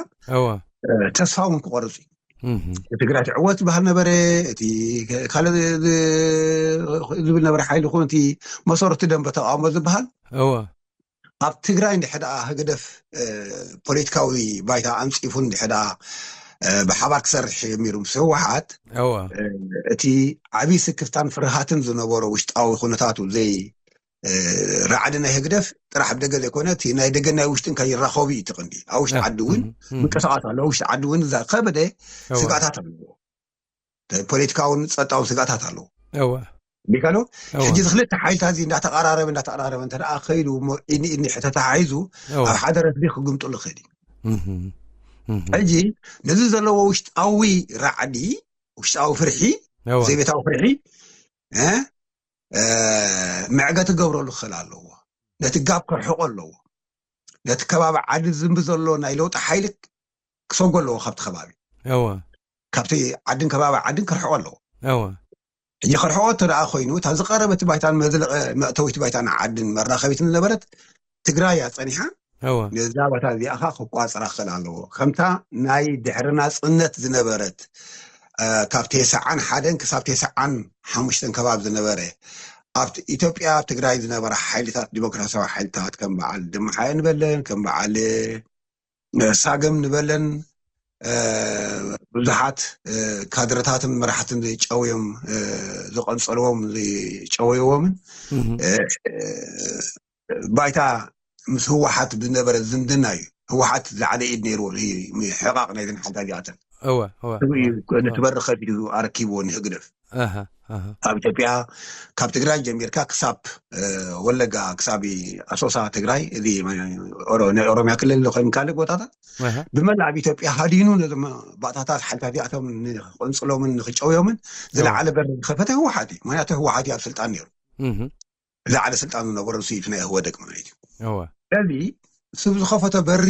ተስፋ እውን ክቆርፅ እዩ። ትግራይ ትዕወት ዝበሃል ነበረ፣ እቲ ካልእ ዝብል ነበረ ሓይሊ ኹን እቲ መሰረቱ ደንበ ተቃውሞ ዝበሃል ኣብ ትግራይ እንድሕር ደኣ ህግደፍ ፖለቲካዊ ባይታ ኣንፂፉ እንድሕር ደኣ ብሓባር ክሰርሕ ጀሚሩ ምስ ህወሓት እቲ ዓብዪ ስክፍታን ፍርሃትን ዝነበሮ ውሽጣዊ ኩነታቱ ዘይ ራዕዲ ናይ ህግደፍ ጥራሕ ብደገ ዘይኮነ እቲ ናይ ደገ ናይ ውሽጥን ከይራኸቡ እዩ ትቕንዲ ኣብ ውሽጢ ዓዲ እውን ምንቅስቃስ ኣሎ። ውሽጢ ዓዲ እውን እዛ ከበደ ስጋታት ኣለዎ። ፖለቲካውን ጸጥታውን ስጋታት ኣለዎ። ዲካሎ ሕጂ እዚ ክልተ ሓይልታት እዚ እንዳተቐራረበ እንዳተቐራረበ እንተ ደኣ ከይዱ እሞ ኢኒ ኢኒ ተተሓሒዙ ኣብ ሓደ ረትቢ ክግምጥሉ ክእል እዩ። ሕጂ ነዚ ዘለዎ ውሽጣዊ ራዕዲ ውሽጣዊ ፍርሒ ዘይቤታዊ ፍርሒ ምዕገቲ ክገብረሉ ክኽእል ኣለዎ። ነቲ ጋብ ከርሕቆ ኣለዎ። ነቲ ከባቢ ዓዲ ዝንቢ ዘሎ ናይ ለውጢ ሓይሊ ክሰጎ ኣለዎ ካብቲ ከባቢ ካብቲ ዓድን ከባቢ ዓድን ክርሕቆ ኣለዎ። ሕጂ ክርሕቆ እተ ደኣ ኮይኑ እታ ዝቀረበት ባይታን መዝለቀ መእተዊት ባይታን ዓድን መራኸቢት ዝነበረት ትግራይ እያ ጸኒሓ። ነዛ ቦታ እዚኣ ከዓ ክቋፅራ ክኽእል ኣለዎ። ከምታ ናይ ድሕሪ ናፅነት ዝነበረት ካብ ቴስዓን ሓደን ክሳብ ቴስዓን ሓሙሽተን ከባቢ ዝነበረ ኣብ ኢትዮጵያ ኣብ ትግራይ ዝነበረ ሓይልታት ዲሞክራሲያዊ ሓይልታት ከም በዓል ድምሓ ንበለን ከም በዓል ሳገም ንበለን ብዙሓት ካድረታትን መራሕትን ዝጨውዮም ዝቐንፀልዎም ዝጨወይዎምን ባይታ ምስ ህወሓት ዝነበረ ዝምድና እዩ። ህወሓት ዝለዓለ ኢድ ነይርዎ ሕቓቕ ናይ ዝንሓልታ እዚኣተን እወ እወ እወ። ነቲ በሪ ከፊቱ ኣረኪብዎ ንህግደፍ ኣሃ ኣሃ ኣብ ኢትዮጵያ ካብ ትግራይ ጀሚርካ ክሳብ እ፣ ወለጋ ክሳብ ኣሶሳ ትግራይ እዚ ኦሮ- ናይ ኦሮሚያ ክልል ኮይም ካልእ ቦታታት ኣሃ ብመላእ ኣብ ኢትዮጵያ ሃዲኑ ነዞም ባእታታት ሓይልታት እዚኣቶም ንክቕንፅሎምን ንክጨውዮምን ዝለዓለ በሪ ዝኸፈተ ህወሓት እዩ። ምክንያቱ ህወሓት እዩ ኣብ ስልጣን ነይሩ። እህ ዝለዓለ ስልጣን ዝነበሮ ንሱ እዩ እቲ ናይ ኢህወደግ ማለት እዩ። እወ ስለዚ እሱ ብዝኸፈቶ በሪ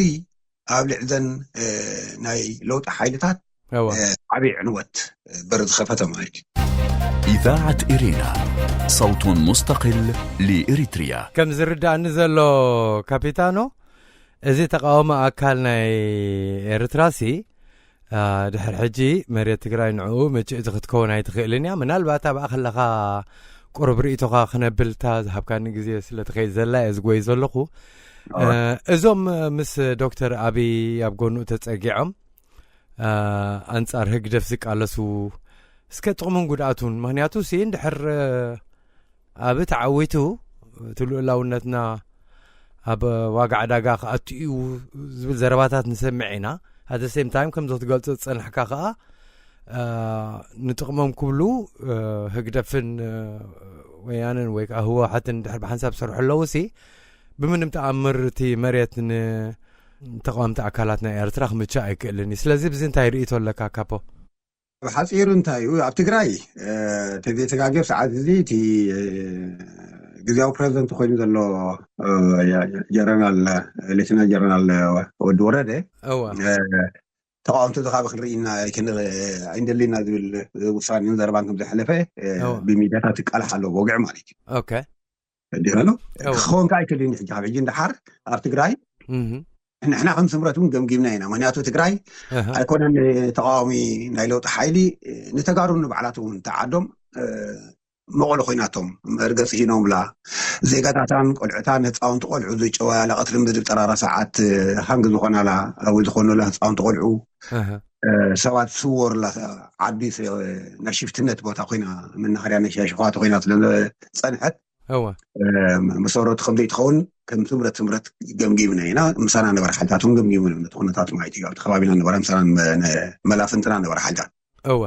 ኣብ ልዕሊ ዘን ናይ ለውጢ ሓይልታት እወ ዓብዪ ዕንወት በሪ ዝኸፈተ ማለት እዩ። إذاعة إرينا صوت مستقل لإريتريا. ከም ዝርዳእኒ ዘሎ ካፒታኖ፣ እዚ ተቃውሞ ኣካል ናይ ኤርትራሲ ድሕር ሕጂ መሬት ትግራይ ንዕኡ ምችእቲ ክትከውን ኣይትኽእልን እያ። ምናልባት ኣብኣ ከለኻ ቁሩብ ርእይቶኻ ክነብል እታ ዝሃብካኒ ግዜ ስለ ትኸይድ ዘላ እየ ዝጎይ ዘለኹ። እዞም ምስ ዶክተር ኣብይ ኣብ ጎንኡ ተጸጊዖም ኣንጻር ህግደፍ ዝቃለሱ፣ እስከ ጥቕሙን ጉድኣቱን፣ ምክንያቱ ሲ እንድሕር ኣብ ተዓዊቱ እቲ ልኡላውነትና ኣብ ዋጋ ዕዳጋ ክኣቱ እዩ ዝብል ዘረባታት ንሰምዕ ኢና። ኣት ሴም ታይም ከምዚ ክትገልጾ ዝጸናሕካ ከኣ ንጥቕሞም ክብሉ ህግደፍን ወያንን ወይ ከዓ ህወሓትን ድሕር ብሓንሳብ ዝሰርሑ ኣለዉ ሲ፣ ብምንም ተኣምር እቲ መሬት ንተቃወምቲ ኣካላት ናይ ኤርትራ ክምችእ ኣይክእልን እዩ። ስለዚ ብዚ እንታይ ርእይቶ ኣለካ ካፖ? ብሓፂሩ እንታይ እዩ ኣብ ትግራይ ተዘይተጋግዮ ሰዓት እዚ እቲ ግዜያዊ ፕሬዚደንት ኮይኑ ዘሎ ጀረናል ሌተና ጀረናል ወዲ ወረደ እወ ተቃወምቲ ዝካብ ክንርኢና ኣይንደሊና ዝብል ውሳኔን ዘረባን ከም ዘሕለፈ ብሚድያታት ይቃላሕ ኣሎ ብወግዒ ማለት እዩ። ኦኬ እንዲህ ነው ክኸውን ከኣ ኣይክእልን ሕጂ ካብ ሕጂ እንዳሓር ኣብ ትግራይ ንሕና ከም ስምረት እውን ገምጊምና ኢና። ምክንያቱ ትግራይ ኣይኮነን ተቃዋሚ ናይ ለውጢ ሓይሊ ንተጋሩ ንባዕላት እውን ተዓዶም መቐሉ ኮይናቶም መርገፂ ሂኖምላ ዜጋታታን ቆልዕታን ህፃውንቲ ቆልዑ ዝጨወያላ ቀትሪ ምድሪ ጠራራ ሰዓት ሃንግ ዝኾናላ ወይ ዝኾኑላ ህፃውንቲ ቆልዑ ሰባት ዝስወሩላ ዓዲ ናይ ሽፍትነት ቦታ ኮይና መናኸርያ ናይ ሸዋሸኳቲ ኮይና ስለዝፀንሐት እወ መሰረቱ ከም ዘይትኸውን ከም ስምረት ስምረት ገምጊምና ኢና። ምሳና ነበረ ሓይልታት እውን ገምጊሙ ነቲ ኩነታት ማለት እዩ። ኣብቲ ከባቢና ነበረ ምሳና መላፍንትና ነበረ ሓይልታት እወ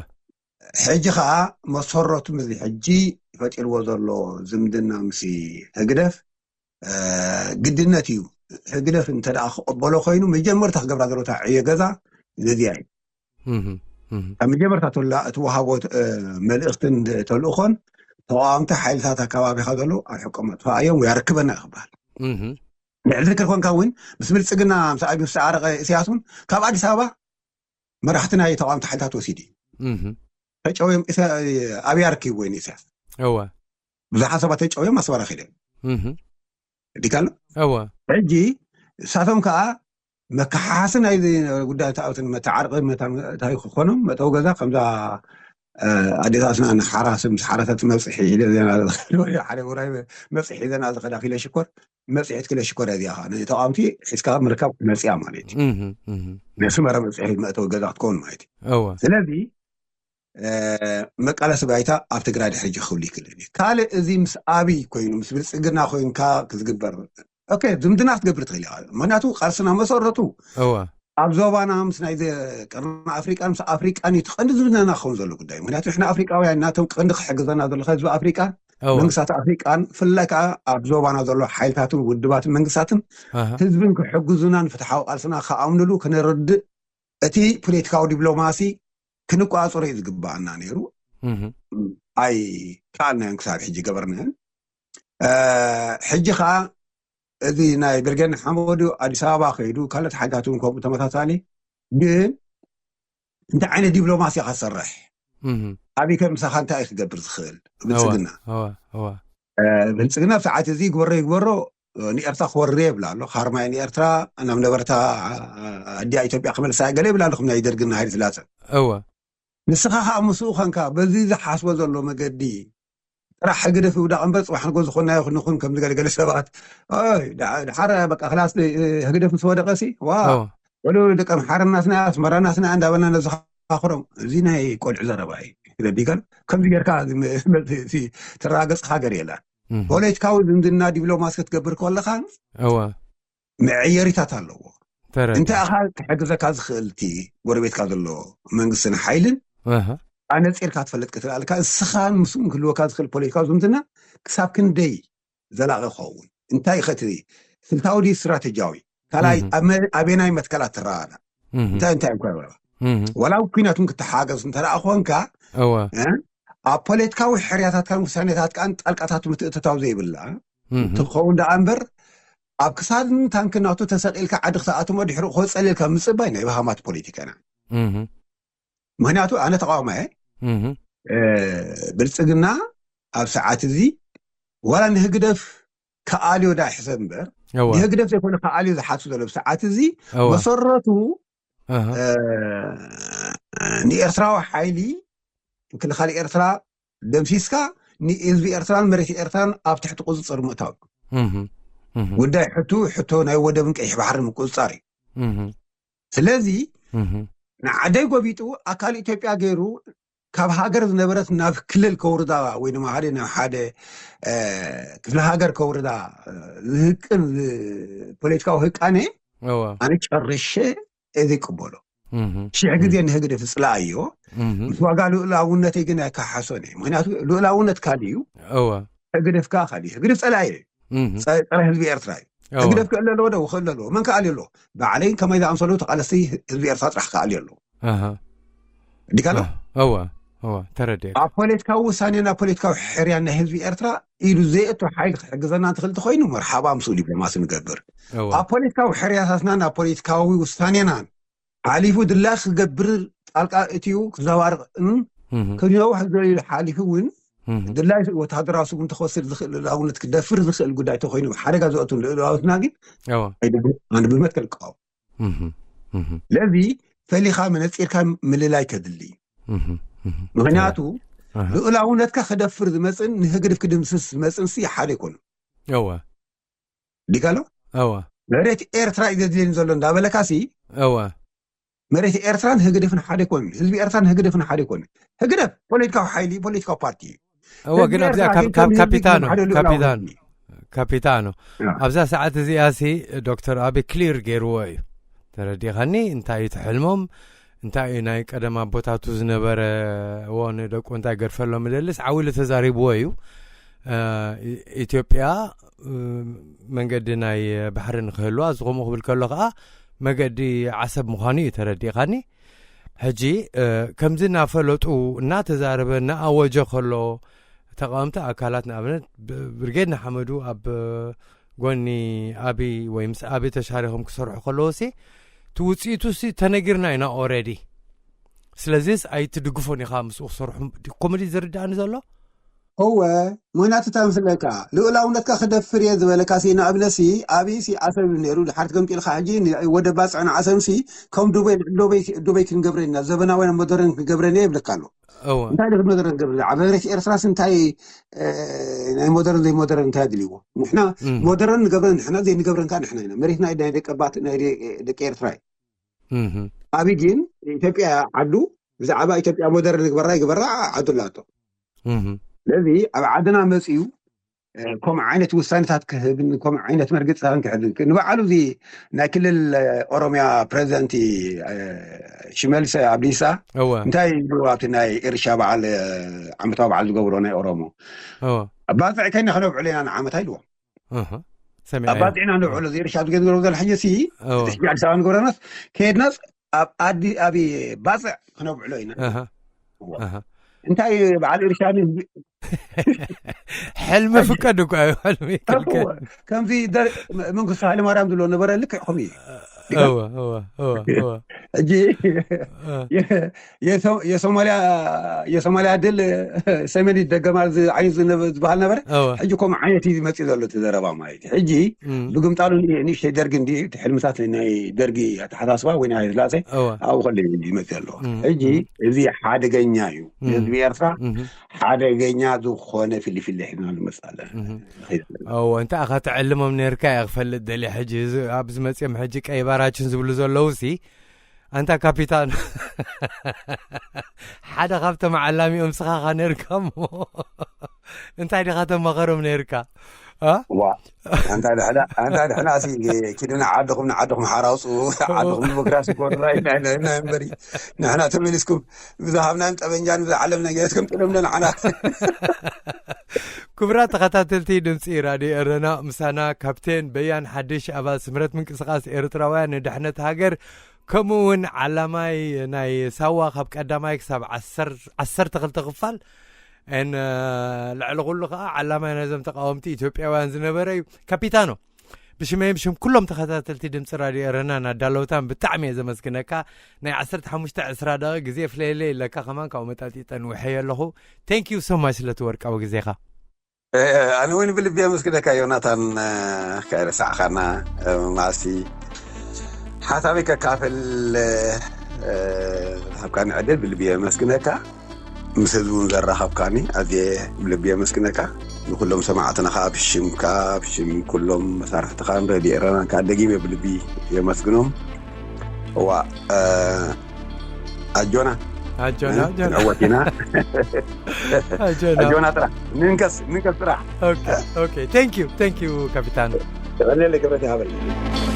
ሕጂ ከዓ መሰረቱ ምዚ ሕጂ ፈጢርዎ ዘሎ ዝምድና ምስ ህግደፍ ግድነት እዩ። ህግደፍ እንተ ደኣ ክቕበሎ ኮይኑ መጀመርታ ክገብራ ዘለታ ዕዮ ገዛ ነዚያ እዩ። ካብ መጀመርታ ተላ እቲ ወሃቦ መልእኽትን ተልእኾን ተቃዋምቲ ሓይልታት ኣካባቢኻ ዘሎ ኣብ ሕቆም ኣጥፋኣዮም ወይ ኣረክበና እዩ ክበሃል። ንዕሊ ዝክር ኮንካ እውን ምስ ብልፅግና ምስ ኣብዩ ዝተዓረቀ እስያስ እውን ካብ ኣዲስ ኣበባ መራሕቲ ናይ ተቃዋምቲ ሓይልታት ወሲዱ እዩ። ተጨውዮም ኣብያ ረኪብዎ እዩ ንእስያስ። እወ ብዙሓት ሰባት ተጨውዮም ኣስመራ ከይዶም ዲካሎ እወ ሕጂ እሳቶም ከዓ መከሓሓሲ ናይ ጉዳይ ተኣውትን መተዓርቂ መታን እንታይ ክኾኖም መእተዊ ገዛ ከምዛ ኣዴታትና ንሓራስ ምስ ሓረሰት መብፅሒ ኢለ ዜና ዝኸድ ወዲ ሓደ ውራይ መብፅሒ ዜና ዝኸዳ ኪሎ ሽኮር መፅሒት ኪሎ ሽኮር እዚኣ ከዓ ንተቃወምቲ ሒዝካ ምርካብ ክትመፅያ ማለት እዩ። ናይ ስመራ መብፅሒ መእተዊ ገዛ ክትከውን ማለት እዩ። እወ ስለዚ መቃለሲ ባይታ ኣብ ትግራይ ድሕሪ ክህሉ ይክእል እዩ። ካልእ እዚ ምስ ኣብይ ኮይኑ ምስ ብልፅግና ኮይንካ ክዝግበር ኦኬ ዝምድና ክትገብር ትኽእል ኢኻ። ምክንያቱ ቃልስና መሰረቱ እወ ኣብ ዞባና ምስ ናይ ቀርኒ ኣፍሪቃን ምስ ኣፍሪቃን እዩ ትቐንዲ ዝምድናና ክኸውን ዘሎ ጉዳይ። ምክንያቱ ንሕና ኣፍሪቃውያን ናቶም ቀንዲ ክሕግዘና ዘሎ ህዝቢ ኣፍሪቃን እወ መንግስታት ኣፍሪቃን ብፍላይ ከዓ ኣብ ዞባና ዘሎ ሓይልታትን ውድባትን መንግስታትን ኣሃ ህዝብን ክሕግዙናን ፍትሓዊ ቃልስና ክኣምንሉ ክነርድእ እቲ ፖለቲካዊ ዲፕሎማሲ ክንቋፅሮ እዩ ዝግባኣና ነይሩ። እህ ኣይከኣልናዮን ክሳብ ሕጂ ገበርናዮን። ሕጂ ከዓ እዚ ናይ ብርጌድ ንሓመዱ ኣዲስ ኣበባ ከይዱ ካልኦት ሓይልታት እውን ከምኡ ተመሳሳሊ ግን እንታይ ዓይነት ዲፕሎማሲ ኢኻ ትሰርሕ? እህ ኣብይ ከ ምሳኻ እንታይ እዩ ክገብር ዝኽእል? ብልፅግና እወ እወ ብልፅግና ኣብ ሰዓት እዚ ግበሮ ይግበሮ ንኤርትራ ክወርር የብላ ኣሎ ካርማይ ንኤርትራ ናብ ነበርታ ኣዲያ ኢትዮጵያ ክመልሳ ገለ ይብላ ኣለኹም ናይ ደርግና ሃይለ ስላሰ እወ ንስኻ ከዓ ምስኡ ኸንካ በዚ ዝሓስቦ ዘሎ መገዲ ጥራሕ ህግደፍ ይውዳቕ እምበር ፅባሕ ንጎ ዝኾናዮ ክንኹን ከም ዝገለገለ ሰባት ኦይ፣ ዳ- ድሓር በቃ ክላስ ህግደፍ ምስ ወደቐ ሲ ዋ እወ ወሉ ደቂ ኣምሓራ ናትና ኣስመራ ናትና እንዳበልና ነዘኻኽሮም እዚ ናይ ቆልዑ ዘረባ እዩ። ስለዚ ከም ከምዚ ጌርካ እዚ ም- መልሲ እዚ ተረጋገጽ ሃገር የላን። እህ ፖለቲካዊ ዝምድና ዲፕሎማሲ ክትገብር ከለኻ እወ መዐየሪታት ኣለዎ። ተረዳ እንታይ ኢኻ ክሕግዘካ ዝኽእል እቲ ጎረቤትካ ዘሎ መንግስትን ሓይልን እህ ኣነፂርካ ትፈልጥ ክትልኣልካ እስኻን ምስኡን ክህልወካ ዝኽእል ፖለቲካዊ ዝምድና ክሳብ ክንደይ ዘላቒ ክኸውን እንታይ ኢኸ እቲ ስልታዊ ድዩ ስትራቴጂያዊ ካልኣይ እህ ኣብ መ- ኣበናይ መትከላት ትረኣና እህ እንታይ እንታይ እንኳ ይበላ እህ ወላ ኣብ ኩናት እውን ክትሓገዝ እንተ ደኣ ኮንካ እወ እ? ኣብ ፖለቲካዊ ሕርያታትካን ውሳኔታትካን ጣልቃታት ምትእትታው ዘይብላ እህ እንትኸውን ደኣ እምበር ኣብ ክሳድን ታንክን ናቱ ተሰቒልካ ዓዲ ክትኣትሞ ድሕሪ ክወፀለልካ ምፅባይ ናይ በሃማት ፖለቲካና እህ ምክንያቱ ኣነ ተቃዋማየ እህ ብልፅግና ኣብ ሰዓት እዚ ዋላ ንህግደፍ ከኣልዮ ዳ ሕሰብ እምበር እወ ንህግደፍ ዘይኮነ ከኣልዮ ዝሓሱ ዘሎ ብሰዓት እዚ እወ መሰረቱ እህ ንኤርትራዊ ሓይሊ ምክልኻል ኤርትራ ደምሲስካ ንህዝቢ ኤርትራን መሬት ኤርትራን ኣብ ትሕቲ ቁፅፅር ምእታው እህ ጉዳይ ሕቱ ሕቶ ናይ ወደብን ቀይሕ ባሕርን ምቁፅፃር እዩ። ስለዚ ንዓደይ ጎቢጡ ኣካል ኢትዮጵያ ገይሩ ካብ ሃገር ዝነበረት ናብ ክልል ከውርዳ ወይ ድማ ሓደ ናብ ሓደ ክፍለ ሃገር ከውርዳ ዝህቅን ፖለቲካዊ ህቃነ ኣነ ጨርሸ ዘይቅበሎ። ሽሕ ግዜ ንህግደፍ ዝፅላኣዮ ምስ ዋጋ ልኡላውነተይ ግን ኣይከሓሶን እየ። ምክንያቱ ልኡላውነት ካልእ እዩ፣ ህግደፍ ከዓ ካልእ እዩ። ህግደፍ ፀላኢ እዩ፣ ፀረ ህዝቢ ኤርትራ እዩ። ህግደፍ ክእለ ኣለዎ ዶ? ክእለ ኣለዎ። መን ክኣልዮ ኣለዎ? ባዕለይ ከመይ ዝኣምሰሉ ተቃለስቲ ህዝቢ ኤርትራ ጥራሕ ክኣልዮ ኣለዎ። ዲካ ኣሎ እወ እወ ተረዲኤ። ኣብ ፖለቲካዊ ውሳኔና ፖለቲካዊ ሕርያን ናይ ህዝቢ ኤርትራ ኢሉ ዘየእቶ ሓይሊ ክሕግዘና እንትኽእል እንተኮይኑ መርሓባ ምስኡ ዲፕሎማሲ ንገብር። እወ ኣብ ፖለቲካዊ ሕርያታትናን ኣብ ፖለቲካዊ ውሳኔናን ሓሊፉ ድላይ ክገብር ጣልቃ እትዩ ክዘባርቕ እም፣ እህ፣ ከነውሕ ዝበለ ሓሊፉ እውን እህ፣ ድላይ ወታደራዊ ስጉምቲ ክወስድ ዝኽእል ልኡላውነት ክደፍር ዝኽእል ጉዳይ ተኮይኑ ሓደጋ ዘእቱ ልኡላውነትና ግን እወ ኣይድብ- ኣነ ብመትከል እቃወም። እህ፣ እህ፣ ስለዚ ፈሊኻ መነፂርካ ምልላይ ከድሊ እዩ። እህ፣ እህ። ምክንያቱ ኣሃ። ልኡላውነትካ ክደፍር ዝመፅን ንህግድፍ ክድምስስ ዝመፅን ሲ ሓደ ይኮኑ። እወ ዲጋሎ እወ መሬት ኤርትራ እዩ ዘድልየኒ ዘሎ እንዳበለካ ሲ እወ መሬት ኤርትራን ህግደፍን ሓደ ይኮኑ። ህዝቢ ኤርትራን ህግደፍን ሓደ ይኮኑ። ህግደፍ ፖለቲካዊ ሓይሊ ፖለቲካዊ ፓርቲ እዩ። እወ ግን ኣብዚኣ ካፒታኖ ካፒታኖ ኣብዛ ሰዓት እዚኣ ሲ ዶክተር ኣቢ ክሊር ገይርዎ እዩ። ተረዲኻኒ? እንታይ እዩ ትሕልሞም? እንታይ እዩ ናይ ቀደም ኣቦታቱ ዝነበረ እዎ ንደቁ እንታይ ገድፈሎም ምደልስ ዓው ኢሉ ተዛሪብዎ እዩ። ኢትዮጵያ መንገዲ ናይ ባሕሪ ንክህልዋ እዚ ከምኡ ክብል ከሎ ከዓ መገዲ ዓሰብ ምዃኑ እዩ ተረዲኻኒ። ሕጂ ከምዚ እናፈለጡ እናተዛረበ እናኣወጀ ከሎ ተቃወምቲ ኣካላት ንኣብነት ብርጌድ ንሓመዱ ኣብ ጎኒ ኣቢ ወይ ምስ ኣቢ ተሻሪኮም ክሰርሑ ከለዎ ሲ እቲ ውፅኢቱ ሲ ተነጊርና ኢና ኦረዲ። ስለዚስ ኣይትድግፎን ኢኻ ምስኡ ክሰርሑ ኮመዲ ዝርዳእኒ ዘሎ። እወ ምክንያቱ እንታይ ምስለካ ልኡላውነትካ ክደፍር እየ ዝበለካ ሲ ንኣብነት ሲ ኣብይ ሲ ዓሰብ እዩ ነይሩ ድሓር ትገምጢልካ ሕጂ ወደ ባፅዕ ንዓሰብ ሲ ከም ዱበይ ዱበይ ክንገብረ ኢና ዘበናዊ ሞደርን ክንገብረ ኢና ይብለካ ኣሎ። እንታይ ድክ ሞደርን ገብረ ኣብ መሬት ኤርትራስ እንታይ ናይ ሞደርን ዘይሞደርን እንታይ ኣድልይዎ? ንሕና ሞደርን ንገብረን ንሕና ዘይንገብረን ከዓ ንሕና ኢና። መሬትና ናይ ደቀባት ናይ ደቂ ኤርትራ እዩ። ኣብይ ግን ኢትዮጵያ ዓዱ ብዛዕባ ኢትዮጵያ ሞደርን ንግበራ ይግበራ ዓዱ ኣላቶ። ስለዚ ኣብ ዓድና መፅዩ ከምኡ ዓይነት ውሳኔታት ክህብን ከምኡ ዓይነት መርግፅታትን ክሕብን ንባዕሉ እዚ ናይ ክልል ኦሮሚያ ፕሬዚደንቲ ሽመልስ ኣብዲሳ እንታይ ይብሉ ኣብቲ ናይ እርሻ በዓል ዓመታዊ በዓል ዝገብሮ ናይ ኦሮሞ ኣባፅዕ ከይና ክነብዕሎ ኢና ንዓመታ ኢልዎም። ኣባፅዕና ንብዕሎ እዚ እርሻ ዝገብሮ ዘሎ ሕጂ ሲ ሕጂ ኣዲስ ኣበባ ንገብረናስ ከየድናስ ኣብ ኣዲ ኣብ ባፅዕ ክነብዕሎ ኢና። እንታይ በዓል እርሻ ሕልሚ ፍቀድ እኮ እዩ ሕልሚ ይከልከል። ከምዚ መንግስቱ ሃይለማርያም ዝብሎ ነበረ ልክዕ ከምኡ እዩ። ሕጂ የሶማልያ ድል ሰሜን ይደገማል ዓይነት ዝበሃል ነበረ። ሕጂ ከምኡ ዓይነት እዩ ዝመፅእ ዘሎ እቲ ዘረባ ማለት እዩ። ሕጂ ብግምጣሉ ንእሽተይ ደርጊ እንዲ እቲ ሕልምታት ናይ ደርጊ ኣተሓሳስባ ወይ ናይ ሃይለስላሴ ኣብኡ ከሎ እዩ ዝመፅእ ዘሎ። ሕጂ እዚ ሓደገኛ እዩ። ንህዝቢ ኤርትራ ሓደገኛ ዝኾነ ፊልፊል ሒዝና ንመፅእ ኣለና። እወ እንታይ ኢኻ ትዕልሞም ነርካ እየ ክፈልጥ ደልየ ሕጂ ኣብዚ መፅኦም ሕጂ ቀይ ባራችን ዝብሉ ዘለዉ ሲ ኣንታ ካፒታን ሓደ ካብቶም ዓላሚኦም ስኻ ኻ ነርካ እሞ እንታይ ዲኻ ተማኸሮም ነርካ ዋ ኣንታ ድሕና ኣንታ ድሕና ሲ ኪዱ ንዓድኹም ንዓድኹም ሓራውፁ ዓድኹም ዲሞክራሲ ኮርራ ኢና ኢና እምበሪ ንሕና ተመሊስኩም ብዝሃብናን ጠበንጃን ብዝዓለምና ገይረትኩም ጥሎምና ንዓና ክቡራት ተኸታተልቲ ድምፂ ራድዮ ኤረና ምሳና ካፕቴን በያን ሓድሽ ኣባል ስምረት ምንቅስቃስ ኤርትራውያን ንድሕነት ሃገር ከምኡ እውን ዓላማይ ናይ ሳዋ ካብ ቀዳማይ ክሳብ ዓሰርተ ክልተ ክፋል ን ልዕሊ ኩሉ ከዓ ዓላማይ ናይዞም ተቃወምቲ ኢትዮጵያውያን ዝነበረ እዩ ካፒታኖ ብሽመይ ብሽም ኩሎም ተኸታተልቲ ድምፂ ራድዮ ኤረና ናዳለውታን ብጣዕሚ እየ ዘመስግነካ ናይ ዓሰርተ ሓሙሽተ ዕስራ ደቂ ግዜ ፍለየለይ ኣለካ ከማን ካብኡ መጣጢጠ ንውሐየ ኣለኹ thank you so much ስለቲ ወርቃዊ ግዜኻ ኣነ እውን ብልቢ ኣመስግነካ ዮናታን ከይረሳዕኻና መዓልቲ ሓሳበይ ከካፍል ሃብካኒ ዕድል ብልቢ ኣመስግነካ ምስ ህዝቢ እውን ዘራኸብካኒ ኣዝየ ብልቢ የመስግነካ። ንኩሎም ሰማዕትና ከዓ ብሽምካ፣ ብሽም ኩሎም መሳርሕትኻን ረድኤ ኤረናን ከዓ ደጊመ ብልቢ የመስግኖም። እዋ፣ እ፣ ኣጆና። ኣጆና፣ እ፣ ኣጆና። ክንዕወት ኢና። ኣጆና። ኣጆና ጥራሕ። ንንከስ፣ ንንከስ ጥራሕ። Okay, okay. Thank you, thank you, ካፒታን። ተቐለለ ክብረት ይሃበልና።